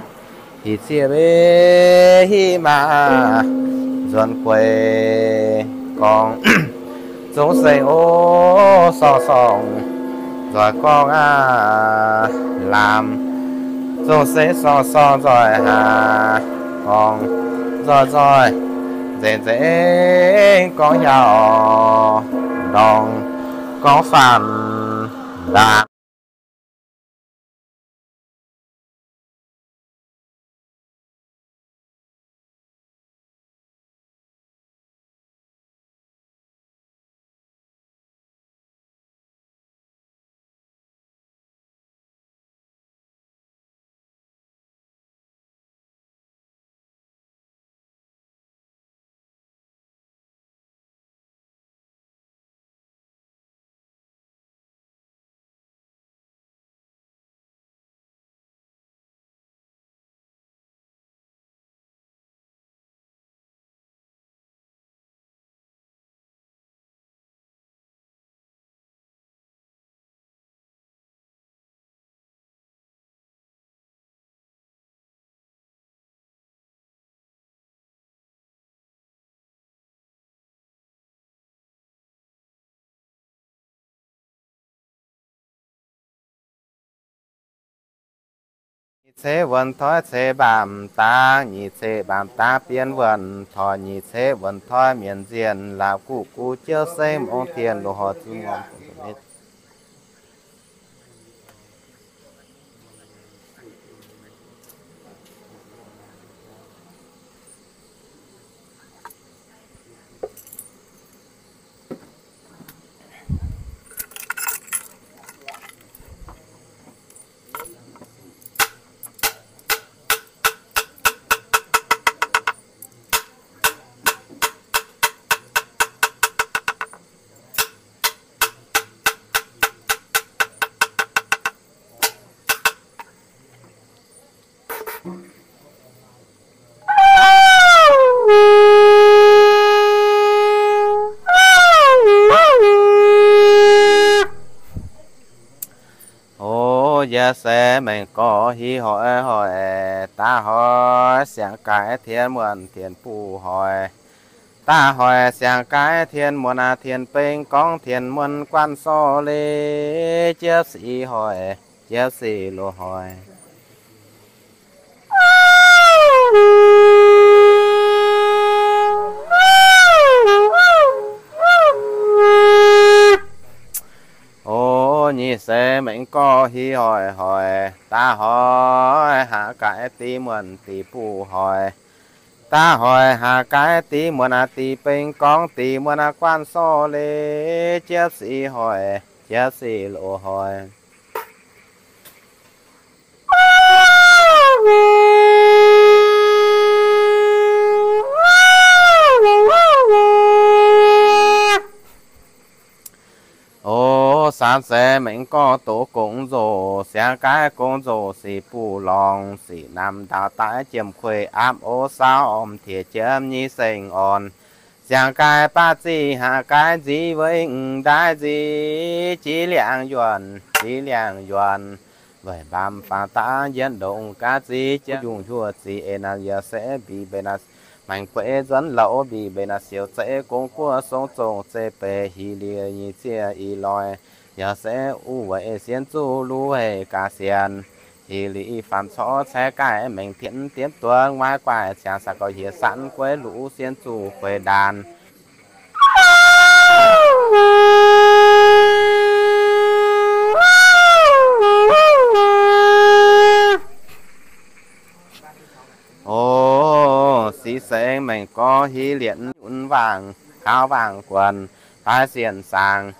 hih zieqv mbiv hiv maah, nzuonx gueix gorngv, zungv seng oc, sorng-sorng nzoih gorngv aqv, laamz zungv seng sorng-sorng nzoih haaix, gorngv nzoih nzoih nzengc nzengc gorngv hiaauc ndorngx gorngv faanh ndaanx. Nyic ceix wuonx toi ceix mbaamv dangx, nyic ceix mbaamv dangx bienx wuonx toi, nyic ceix wuonx toi mienc nzienh, laaix guv guv jiouv seng mongh tien loz-horc zuqc muonc. O, yie se mengh gorx hiv hoic hoic, daav hoic siang-gaix tien muonh tien buv hoic. Daav hoic siang-gaix tien muonh aac, tien beng gorngv tien muonh guanh sorqv leiz, jiepv sic hoic, jiepv sic loz hoic. O, nyic seix mengh gorx hiv hoic hoic, daav hoic haaix gaix dix muonh dix buv hoic. Daav hoic haaix gaix dix muonh aac, dix beng gorngv dix muonh aac, guanh sorqv leiz, jiepv sic hoic, jiepv sic loz hoic. O, saam seix mengh gorx doz gong nzoh, siang-gaix gong nzoh sic buv lorngx, sic namx ndaauv daaih jiem kueiv aapv o saauv orm tiex jiem nyei seng orn. Siang-gaix baav ziqc haaix gaix nziv weic m'ndaaih nziv, jiex liangx yuonh, jiex liangx yuonh. Weic mbaamz faang daav yietv ndongc gaav ziqc jiem yungh hiuv ziqc eix naaic yaac se mbic mbeix naaic maengx gueix nzuonx louc mbic mbeix naaic siouc zeiv gong guoqv song zongh zeiv beic hih liuz nyic zieqv ih loih. Yaac se wuov weic sienx zuqc luv hec gaax sienx. Hih liuz ih faanx corc caeqv gaih mengh tienv diemv duonx, nguaaiv guaaiv ciangx saax gauh hieh sanv gueiv luv sienx zuqc gueix ndaanx. O, six seix mengh gorx hiv lienc nyunc waangc, kaux waangc guonc, daaih sienh saangc.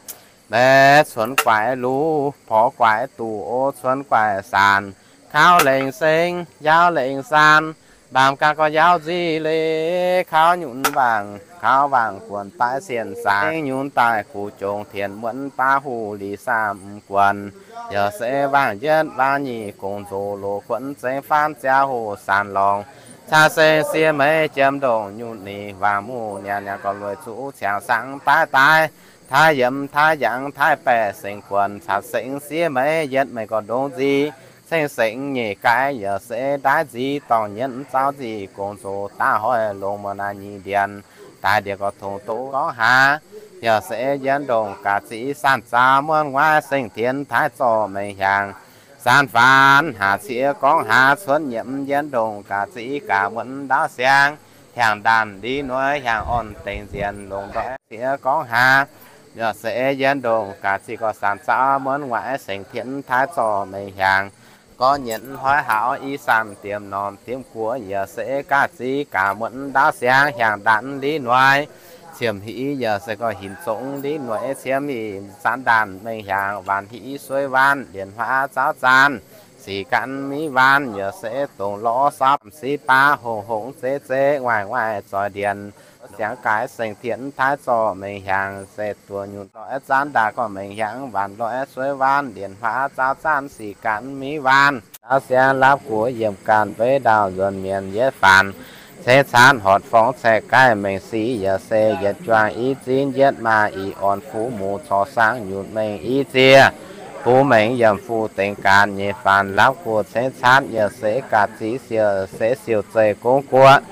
Mbaeqc cuonx guaix luv, porv guaix duqv o, cuonx guaix saanc, kaux lengc seng, yaauv lengc saan, mbaamz gaax gorx yaauv nziv leiz, kaux nyunc waangc, kaux waangc guonc, daaih sienh saangc. Nyunc daaih guv jongx tien muonv baav huv liz saam guonc. Yaac se waangc yietv waangc nyic gongx nzox loz kuonx zengx faanv ziangh hoc saanc lorngx. Caa seng siev meix jiem ndongc nyunc nyic, waangc muv niangx niangx gorx lueic zuqc ciangx saangv daaih daaih. Taaix yiemx taaix yangh taaix baeqc sengx guonc, caa seng siev meix yietv meix gorx ndongx nziv. Ceng sengx nyeic gaix yaac se ndaaiv nziv dorngc nyienv zauv nziv gongx nzox daav hoic longx muonz naaiv nyic ndienx. Daaih ndienx gorx tongx doqv gorngv haax, yaac se yienv ndongc gaax ziqc sanc zaux muonv nguaaiv seng tienx taaix zorqv mengh hiaangx. Sanc faanx haax ciev gorngv haax cuonv nyiemc yienv ndongc gaax ziqc gaax muonv ndaauv siangx, hiaangx ndaanh li noic hiaangx orn dengx nzienx longx ndoic ciev gorngv haax, yaac se yienv ndongc gaax ziqc gorx sanc zaux muonv nguaaiv seng tienx taaix zorqv mengh hiaangx. Gorngv nyienx hnoi haux i sanc diemx norm diemx guoqv yaac se gaax ziqc gaax muonv ndaauv siangx hiaangx ndaanh li noic. Ciemx hiv yaac se gorx hinc zongx li noic ciemx hiv zanc ndaanh mengh hiaangx waanc hiv suiv waanc lienc huaav zauv zaanc. Sic gan miv waanc yaac se dongh lorz saapv sic baav hongx hongx zeiv zeiv nguaaic nguaaic zoih ndienx. Siangx gaaix seng tienx taaix zorqv mengh hiaangx se duoh nyunc loic zanc ndaanh gorngv mengh hiaangx waanc loic suiv waanc lienc huaav zauv zaanc sic gan miv waanc. Ndaauv siangx laapv guoqv yiemh ganh mbeix ndaauh nzuonx mienh yietv faanx. Cengx caanv horc forng caeqv gaih mengh sic yaac se yietc juangc i zinh yietv maah ih orn fuqv muc corc saangv nyunc mengh i ziex. Bun mengh yiem fuqv dengx ganh nyei faanx laapv guoqv cengx caanv yaac se gaax ziqc siou se siou zeih gong guoqv.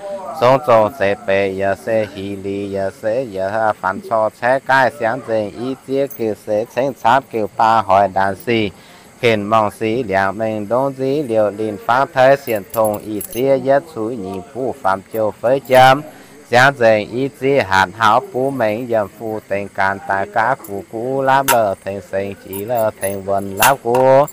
Zong zong zeiv beic yaac se hih liz yaac se yaac faanx corc caeqv gaih siangx nzengc i ziex geuh se cengx caanv geuh baav hoic ndaanx sic. Ken mongh sic liangx mengh ndongc nziv liouh linh faanv tei sienh tongx i ziex yietv cuiv nyic buv faam jouh feiv jiem. Siangx nzengc i ziex hatc haux bun mengh yiem fuqv dengx ganh daaih gaav guv guv laapv lorh tengx sengx jiex lorh tengx wuonx laapv guv.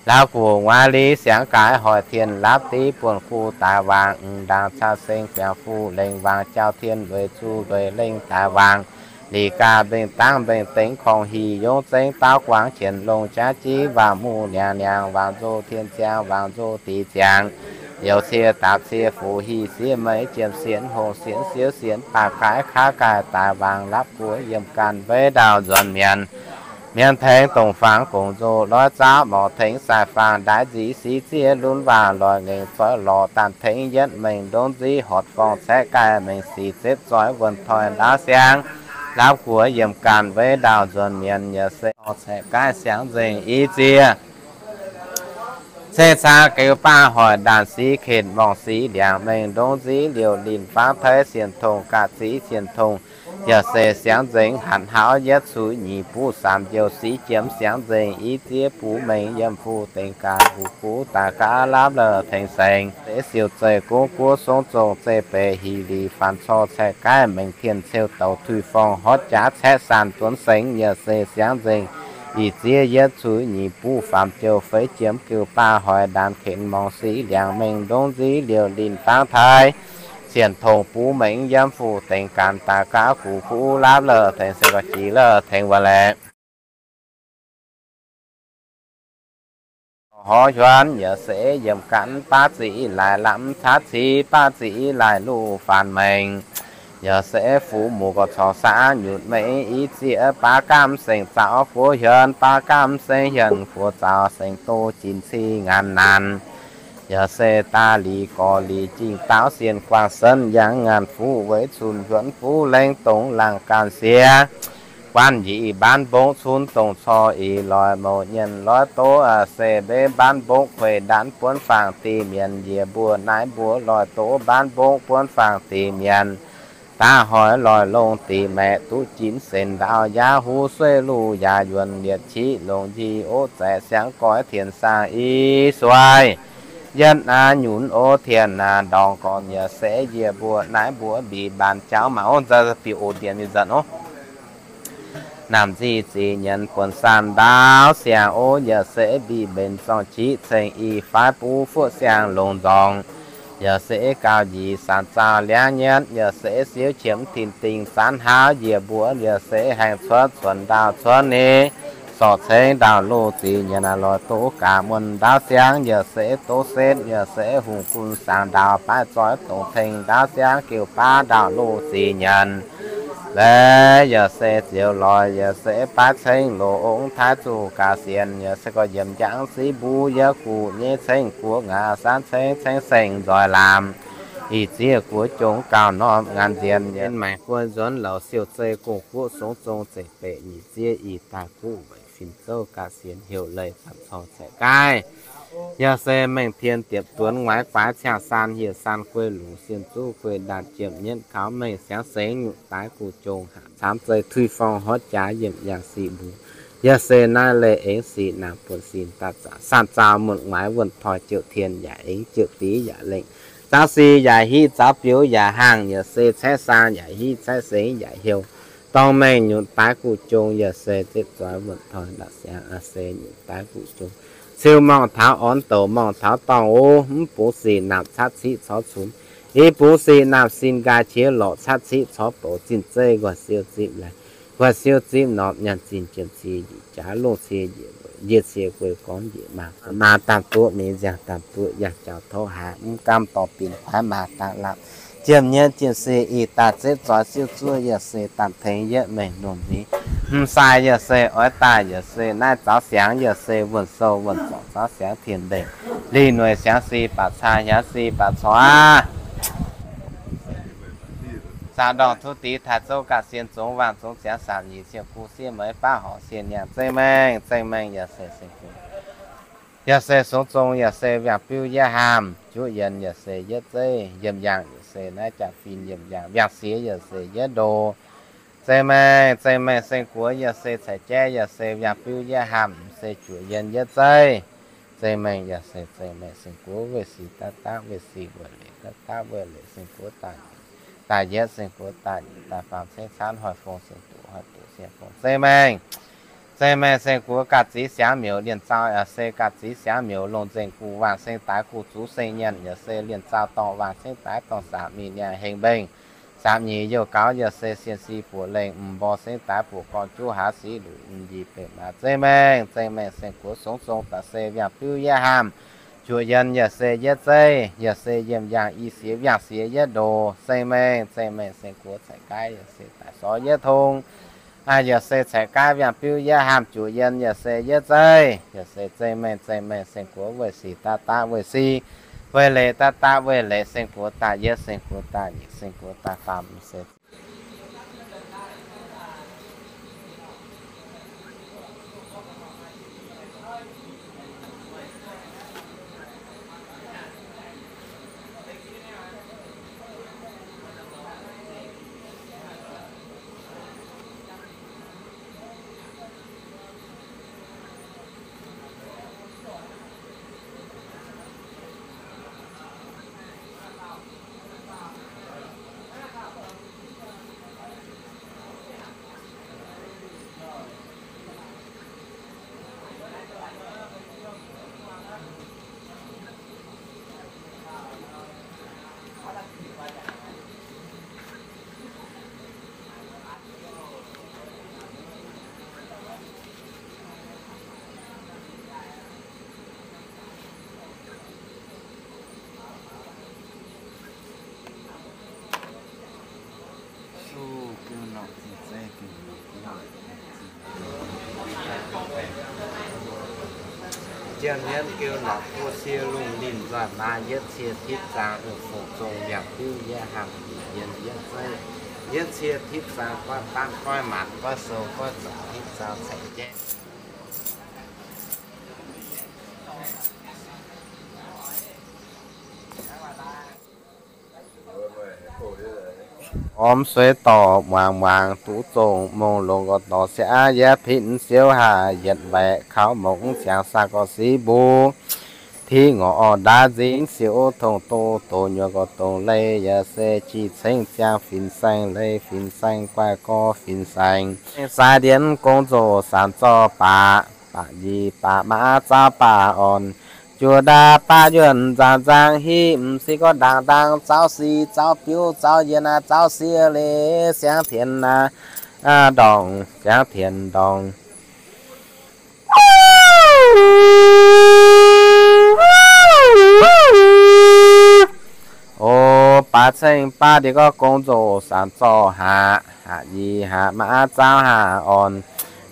Laapv guv nguaaiv li siangx gaaix hoic tien laapv div buonv guv daaih waangc m'ndaangc caa seng biangh fuqv lengh waangc jauv tien lueic zuqc lueic lengh daaih waangc. Lic gaax mbengh dangv mbengh dengx korngh hih yongv zengv daauv guangc qienx longh jaav jiv waangc muv niangx niangx waangc nzoh tien ziangx waangc nzoh dic ziangx. Youz cie dapc cie fuqv hih siev meix jiem sienx hongh sienx siouv sienx baac gaaix kaav gaaih daaih waangc laapv guv yiem ganh mbeix ndaauh nzuonx mienh. Mienh tengx dongh fangx gongc nzoh loiv zaauv morc tengx sai faang ndaaiv nzic sic ziev lunx waangc loic ngengh zoih lorz daanh tengx yietv mengh ndongc nziv horc forng caeqv gaih mengh sic zepv zoih wuonh toi ndaauv siangx. Laapv guv yiem ganh mbeix ndaauh nzuonx mienh yaac se horc caeqv gaih siangx nzengc i ziex. Se caa geu baav hoic ndaanc sic, kenc morngh sic ndiangx mengh ndongc nziv liouh linh fangv taiv, sienh tongh ga'zic sienh tongh, yaac se siangx nzengc hatc hlauv yietv cuiv nyic buv saamv njoux sic jiemx siangx nzengc i ziex buv mengh yiem fuqv dengx ganh guv guv daaih gaav lapv la'tengx sengx. Siouc zeih gong guoqv song zong zeih beic hic lic faanx cor caeqv gaiv mengh tien ceu douc tuix forng horv jaax caeqv saanh zuonx sengx yaac se siangx nzengc i ziex yietv cuiv nyic buv faamv njoux feix jiemx geu baav hoic ndaanc kenc morngh sic ndiangx mengh ndongc nziv liouh linh fangv taiv, sienh tongh buv mengh yiem fuqv dengx ganh daaih gaav guv guv lapv la'tengx sengx ga'jiex la'tengx wuov laeh. Horv hiuonv yaac se yiemc gan baav zic laaix lamh caqv cic baav zic laaix luv faanx mengh, yaac se fuqv muc gorx corc saav nyutc mengh i ziex baav gaamv sengx zaux guoqv hiuonv baav gaamv sengx hienx guoqv zaux sengx doz jin ci ngaanc naanc, yaac se daaih liz gorx liz jingh daauv sienh guangc senv yangh ngaanc fuqv weic cunx hiuonv fuqv lengh dongh laangh ganh siex guanv njiec mbaan mbong cunx dongh cor ih loic mouc nyienh loiv doz se mbeix mbaan mbong kueic ndaanv buonv faang deix mienh. Yie mbuo naaiv mbuo loic doz mbaan mbong buonv faang deix mienh, daav hoic loic longc deix maeqc duqv jinx senx ndaauv yaav huv sueiv luv yaac yuonc lietc qiv longc njiec ov zaeqc siangx goix tien saang i suai. Yietv aav nyunc ov tien aav ndorngx gorn yaac se yie mbuo naaiv mbuo mbic mbaanh jauv mangc ov nzai biux oc ndiev mingh nzanc ov. Naamh nzih zic nyienz buonc saanh ndaauv siang ov, yaac se mbic mbenc zorng jiv ceng i faix buv fuoqv siang longc nzorngx, yaac se gauh njiec saanx zaauh liangv nyietv, yaac se siouv qiemx tin-dingh zaanv hlauv njiec mbuo, yaac se haengh cuotv cuonx ndaauh cuotv ni, sorc cengx ndaauh loz zic nyienz aav loic doz gaax muonh ndaauv siangv, yaac se doz setv, yaac se hungh gun saangx ndaauh baav zoih dongh tengx ndaauv siangv geuh baav ndaauh loz zic nyienz. Laaix yaac se zioux loic, yaac se baav cengx loz ong taaix zuqc gaax sienx, yaac se gorx yiemc njang siqv mbuv yaav guqc nyei cengx guoqv ngaax saanv cengx cengx sengx nzoih lamz. Ih ziex guoqv jongx gauh norm ngaanc nzienx, yaac maengx guon nzuonx louc siou zei gong guoqv songx zong zeiv beqc nyic ziex ih daaih guqv weic fin-zouv gaax sienx heuc leih faanx cor caeqv gaiv. Yaac se mengh tien diepc duonx nguaaiz guaaix ciangh saan hieh saan guei lungz sien zuqv guei ndaanh jiemh nyietv kaux mengh siangx sengx nyutc daaix guv jongx haac camv zei tuix forng horv jaax yiemc yangh sic mbuo. Yaac se naaiv leih aengx sic naamh buonc sin daaih zaqc saan zaaux muonh nguaaiz wuonh toi jiouc tien yaac aengx jiouc div yaac lengh, zaux sic yaac hiv zaux biux yaac haangh, yaac se caeqv saan yaac hiv caeqv sengx yaac heuc dorngh mengh nyutc daaix guv jongx, yaac se zepv zoix wuonh toi ndaauv siangx aav se nyutc daaix guv jongx. Ciu morngh taux orn douc morngh taux dorngh ov, mv bungx sic naamh caqv ciqv corc cunx, i bungx sic naamh sin nqaai qiex lorqc caqv ciqv corc bouc zinh zeiv nquaah siou zipv laih, nquaah siou zipv norm nyaanh zinh jiem cie njiec jaax longh cie njiec weic njiec cie guei gorngv njiec maaz, maaz daaih duqv mingh nziaangx daaih duqv yangh jaux tov haaix, mv gaamv dorh bin kuaaiv maaz daaih lapc. Jiem nyietv jiem se ih daaih zepv zoix siouv zuov yaac se daaih tengx yietv mengh lungh ndiev. Mv sai yaac se oix daaih yaac se naaiv zaux siangx yaac se wuonh sou wuonh zorc zaux siangx tien mbenc, lih noic siangx si baac caa hiaangx si baac corc aqv. Saauv ndorngh tov dix taaih zouv gaax sienx zongx waangh zongx ziangx saamv nyic ziepc gu siev meix baav horc sienx nyaangh zeiv mengh zeiv mengh yaac se seng gu, yaac se songx zong yaac se wiangh biuv yietv haamh, juqv yienh yaac se yietv zeiv, yiem yaangh yaac se naaiv jaa-fin yiem yaangh, wiangh siex yaac se yietv ndo. Zeiv mengh zeiv mengh seng guoqv yaac se caiv jaiv yaac se wiangh biuv yietv haamh se juqv yienh yietv zeiv. Zeiv mengh yaac se zeiv mengh seng guoqv weih sic daav daav weih sic weih leiz daav daav weih leiz seng guoqv daaih, daaih yietv seng guoqv daaih nyic daaih faam cengx caanv hoic fong seng duqv hoic duqv seng fong zeiv mengh. Zeiv mengh seng guoqv gaax ziv siangx miuc lienh zaux yaac se gaax ziv siangx miuc longh nzengc guv waangh seng daaix guv zuqv seng nyaanh yaac se lienh zaux dorngh waangh cengx daaix dorngh saamv mingh nyaangh hengx mbenc. Saamv nyic youh gaux yaac se sien si buoqc lengh m'mborh cengx daaix buoqc gorn juv haaix siqv luqc m'njih benx maaz zeiv mengh zeiv mengh seng guoqv songx zong daaih se wiangh biuv yietv haamh, juqv yienh yaac se yietv zeiv yaac se yiem yaangh i siex wiangh siex yietv ndo. Zeiv mengh zeiv mengh seng guoqv caiv gaav yaac se daaih sorv yietv tong, yaac se caiv gaav wiangh biuv yietv haamh juqv yienh yaac se yietv zeiv yaac se zeiv mengh zeiv mengh seng guoqv weih sic daav daav weih sic, weih leiz daav daav weih leiz seng guoqv daaih yietv seng guoqv daaih nyic seng guoqv daaih faam se. Jiem hienv geu nor, buo cie lungh linh nzoih maa, yietv cie tipv zaang, fungc zong yaac diuv, yietv hnamv yienh yietv zeiv, yietv cie tipv zaang, goiv baamv goiv maanc, goiv sou goiv zoux, tipv zaang caeqv jaiv. Ormx suiv dorh muangx muangx, duqv zongh mongh longx gauh dorh siav, yietv pitv siouv haac yietc mbaeqc, kaux mongx ziangx saah gauh siv mbuo. Tiqv ngorc orv ndaauv nzingx siouv, tongx doz doz nyuoz gauh dongh leiz, yaac se jiex cengx ziangx fin-saeng leiz, fin-saeng guaih gorx fin-saeng. Saeng sai ndienx gong zoqc saanc zorh baac, baac nyic baac maa zaauv baac orn. Juoz ndaauv baav yuonh nzaangc nzaang hiv, m'sieqv gorngv ndaangc ndaang zaauv sic zaauv biuv zaauv yienh aav zaauv siev leiz, siangx tienx aav ndorngc, siangx tienx ndorngc. O, baaix ceng baav ndie gorngv gong zoqc saanc zorh haac, haac nyic haac maa zaauv haac orn.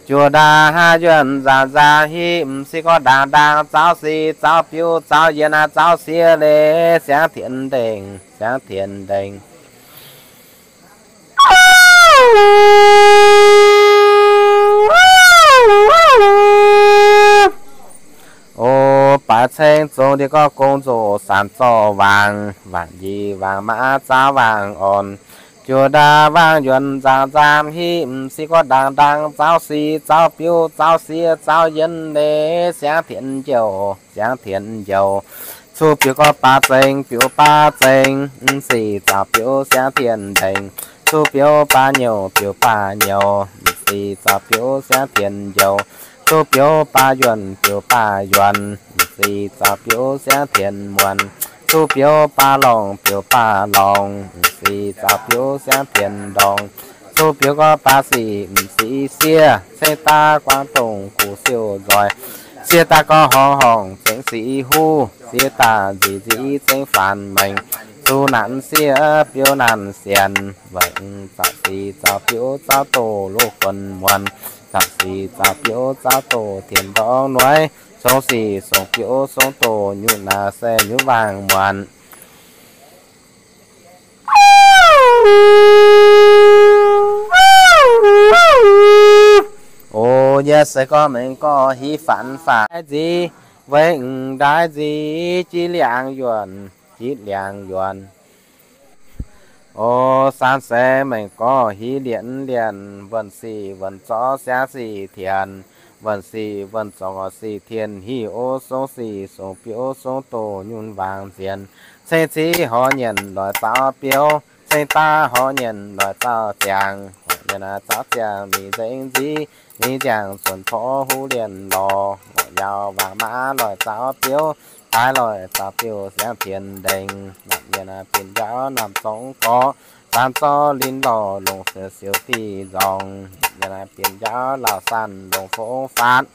Juoz ndaauv haav yuonh nzaangc nzaang hiv, m'sieqv gorngv ndaangc ndaang zaauv sic zaauv biuv zaauv yienh aav zaauv siev leiz, siangx tienx ndengc, siangx tienx ndengc. O, baaix ceng zong ndie gorngv gong zoqc saanc zorh waangc, waangc nyic waangc maa zaauv waangc orn. Juoz ndaauv waangc yuonh nzaangc nzaang hiv, m'sieqv gorngv ndaangc ndaang zaauv sic zaauv biuv zaauv siev zaauv yienh leiz, siangx tienx njoux, siangx tienx njoux. Cuv biux gorngv baav zengx biux baav zengx, m'sic zaauv biux siangx tienx ndengc. Cuv biux baav nyouc biux baav nyouc, m'sic zaauv biux siangx tienx njoux. Cuv biux baav yuonh biux baav yuonh, m'sic zaauv biux siangx tienx muonc. Cuv biux baav lorngc biux baav lorngc, m'sic zaauv biux siangx tienx ndorngc. Cuv biux gorngv baav sic m'sic siev, ceng daaih guangc dongh guv siouc nzoih. Siev daaih gorngv horngc horngc ceng sic huv, siev daaih nzic nzic ceng faanx maengx. Cuv naanc siev biux naanc sienx, weic zaauv sic zaauv biux zaauv doz loz guon muonc. Zaauv sic zaauv biux zaauv doz tienx ndorngx nueiv. Song sic song biux song doz nyutc naaic se nyutc waangc muonc. O, yie se gorngv mengh gorngv hiv faanx faanx nzic, weic m'ndaix nzic jiex liangx yuonh, jiex liangx yuonh. O, saanx se mengh gorngv hiv lienz lienz, wuonh sic wuonh zorqv siangx sic tienx, wuonh sic wuonh zorqv sic tienx hiv. O, song sic song biux song doz nyutc waangc nzienx. Ceng civ horc nyienc loic zaauv biux, ceng daav horc nyienc loic zaauv ziangx. Horc nyienc zaauv ziangx mingh nzengc nzic, mingh ziangx zuonc porv huv lienh lorz. Horc yaauc waangc maa loic zaauv biux, daaih loic zaauv biux siangx tienx ndengc. Horc nyienc bienh njaaux naamh zorngv gorx, saanc zorh linh lorh longc siouc siouc diqc nzorngc. Horc nyienc bienh njaaux lauh saanh longc fong faatv,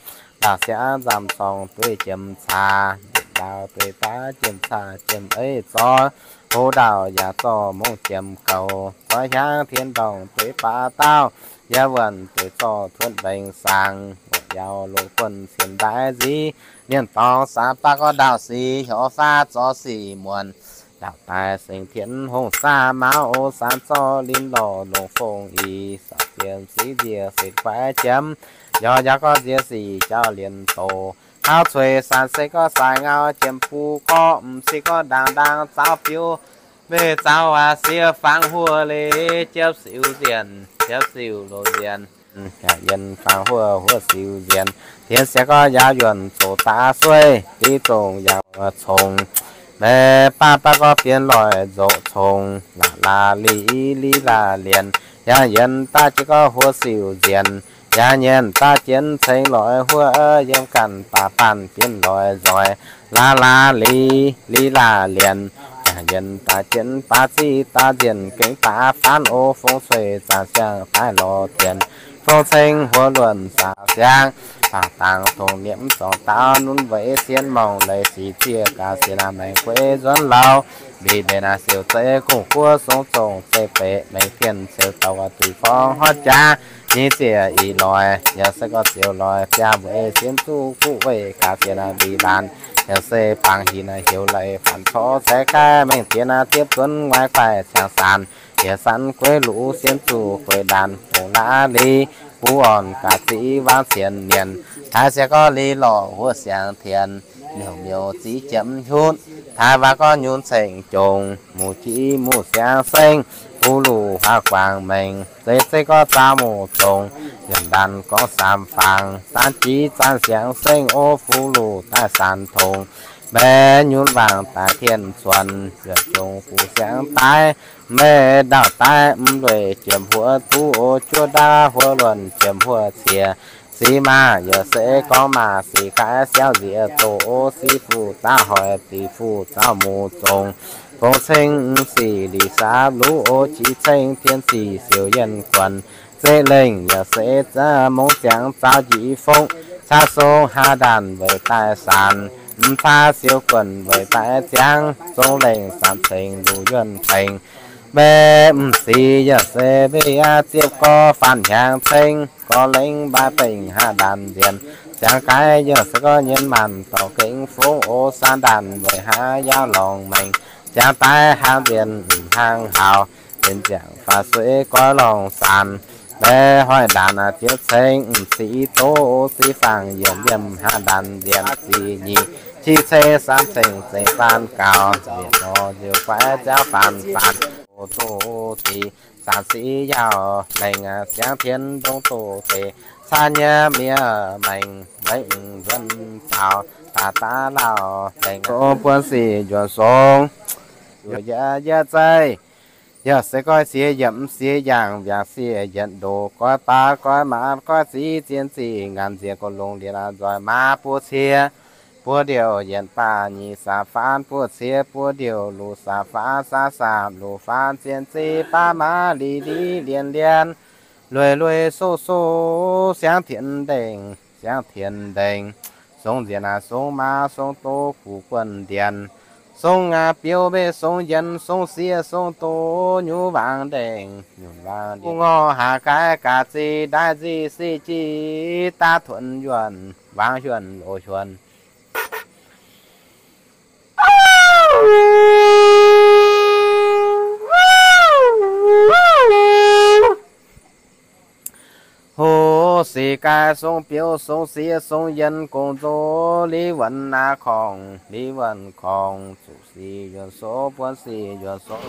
lauh siangx nzamc corngh dueiv jiem caax. Ndiev ndaauv dueiv daav jiem caax jiem eiv zorqv, hov ndaauv yaac zorqv mongh jiem goux. Zorqv hiaangv tien ndorngh dueiv baav daauh, yaac wuonh dueiv zorqv tuotv mbengx saangx. Horc yaauc loz guonh sienx ndaix nzic, mienh dorngx saanx baav gorngv ndaauv sic hnyouv faatv zorqv sic muonc. Ndaauv daaih sengx tienx hongh saah maux, o, saanc zorh linh lorh longc fong ih. Saauc zien siqv nzie setv guaix jiem, yaac yaac gorngv nzie sic jauv lienz doz. Hauv cueix saanc se gorngv saaic ngau jiem buv gorqv, m'sieqv gorngv ndaang ndaang zaauv biux, meiv zaauv waac siev fangx huoqv leiz, jiepv siuv nzienh, jiepv siuv loz nzienh. Yaac yienh fangx huoqv, huoqv siuv nzienh. Tienx siangx gorngv yaauc yuonh zoqc daav sueiv, div zongh yaac congx. Maiv baav baav gorngv bienh loic nzoqc congx, laac laac li li laac lienc. Yaac yienh daav jienv gorngv huoqv siuv nzienh. Yaac yienh daav jienv ceng loic huoqv, yiem ganh baav baanh bienh loic nzoih, laac laac li li laac lienc. Yaac yienh daav jienv baav ziqv daav nzienh, gengh daav faanv o, fong cueix zaanc siang daaih lorz tienx. Fong ceng huoqv luonh zaanc siang, Taux dangx dongh niepv zorngx daauv nunv weic sienv morngh leiz sic zieqc gaax sienx naaic maengx gueix nzuonx lauh. Mbic mbenc naaic siouc zeiv gong-guoqv song zongh zeiv beic mengh tien ceux douc duic forng horv jaax. Nyic ziec ih loic yaac se gorx ziouc loic biaa mbueiz sienv zuqc guv weih gaax sienx naaic mbic laanh. Yaac se bangc hinc naaic heuc leiz faanx corc ceix gaih mengh diex naaic diepv zuonx waaic guaih ciangx saanc. Yaac sanv gueiv luc sienv zuqc gueix ndaanc dongh laav li buv orn gaax ziqv waanv sienx nienc. Taaix siangx gorx li lorqc huoqv siangx tienx, miuc miuc ziqv jiepv nyutv. Taaix waac gorx nyunc ceng jongc, muc jiv muc siangx sengv, buv luc huaav guangc mengh, zeiv zeiv gorx zaauv muc zongc, yienc ndaanc gorngv saam fangx, zaanv jiv zaanv siangx sengv, o fuv luc daaih saanx tongx, mbaeqv nyunc waangc daaih tien cuonx, yietc jongc fuqv siangx daaih, mbaeqv ndaauh daaih mv lueic jiem huoqv duqv, o juov ndaauv huoqv luonh jiem huoqv ciex. Ziqv maah yaac se gorngv maah sic gaaiv siauv nziex doqc, o siqv fuqv zaauv hoic, ziqv fuqv zaauv muc zongc, fongx ceng sic lic saapv luv, o qiex ceng tien sic siouc yienh guonc. Zeiv lengh yaac se mongv ziangx zaauv njiec fongv, caqv song haav ndaanc weic daaih saanx, mv caqv siouv guonc weic daaih ziangv, zong lengh saanx cengx luc yuonh bengx. Mbaeqv m'sic yaac se mbaeqv aqv ziepv gorx faanv hnyangx ceng, gorx lengh mbaaix bengx haav ndaanc nzienx. Ziangx gaaiv yaac se gorx nyienz maanc dorngx gengh fongv, o saanv ndaanc weic haav yaauv lorngx mengh, ziangx daaih haav nzienx hnaangx haux, nzienx ziangx faaux sueih goiv lorngx saanx. Mbaeqv hoic ndaanc aqv ziepv ceng m'sic doqc, o siqv fangx yietc liemh haav ndaanc nzienx ziqc nyic, qiex ceng saam ceng zengc faanv gaux, nziec nor nziouc guaix ziangv faanv faanv, o doqc ziqc saanc siqv yaauh lengh, ziangx tien ndongc doqc deix, caqv nyei miev maengx mbaeqv nzuonx zaux, daaih daav lauh lengh, o buonv sic njuonx song, yaac yie zeiv. Yaac se goiv siex yiemc siex yaangh, mbiaangc siex yietc ndoqc, goiv baav goiv maaz goiv ziv zien ziqc, ngaanc nziex goux longx lienx nzoih maaz buo cie, buo ndiouc yienc baac nyic saam faanv, buo cie buo ndiouc luc saam faanv, saam saam luc faanv, zien ziv baav maaz lic liv lienx lienx, lueic lueic soqv soqv siangv tienx ndengc, siangv tienx ndengc, song nzienx naaic song maaz song doz guv guonh ndienx, song biouv mbeih song yienx song sieqv song doz nyungc waangc ndengc nyungc waangc ndiev, ngorc haac gaaiv gaax ziqc ndaaiv nziqc siqv jiqv daav tuonx yuonh waangc yuonh loz yuonh. Hoc sic gaih song biouv song sieqv song yienx gong nzox liv wuonx naaiv korngx liv wuonx korngx zuqc sic yuonx sou buonv sic yuonx sou.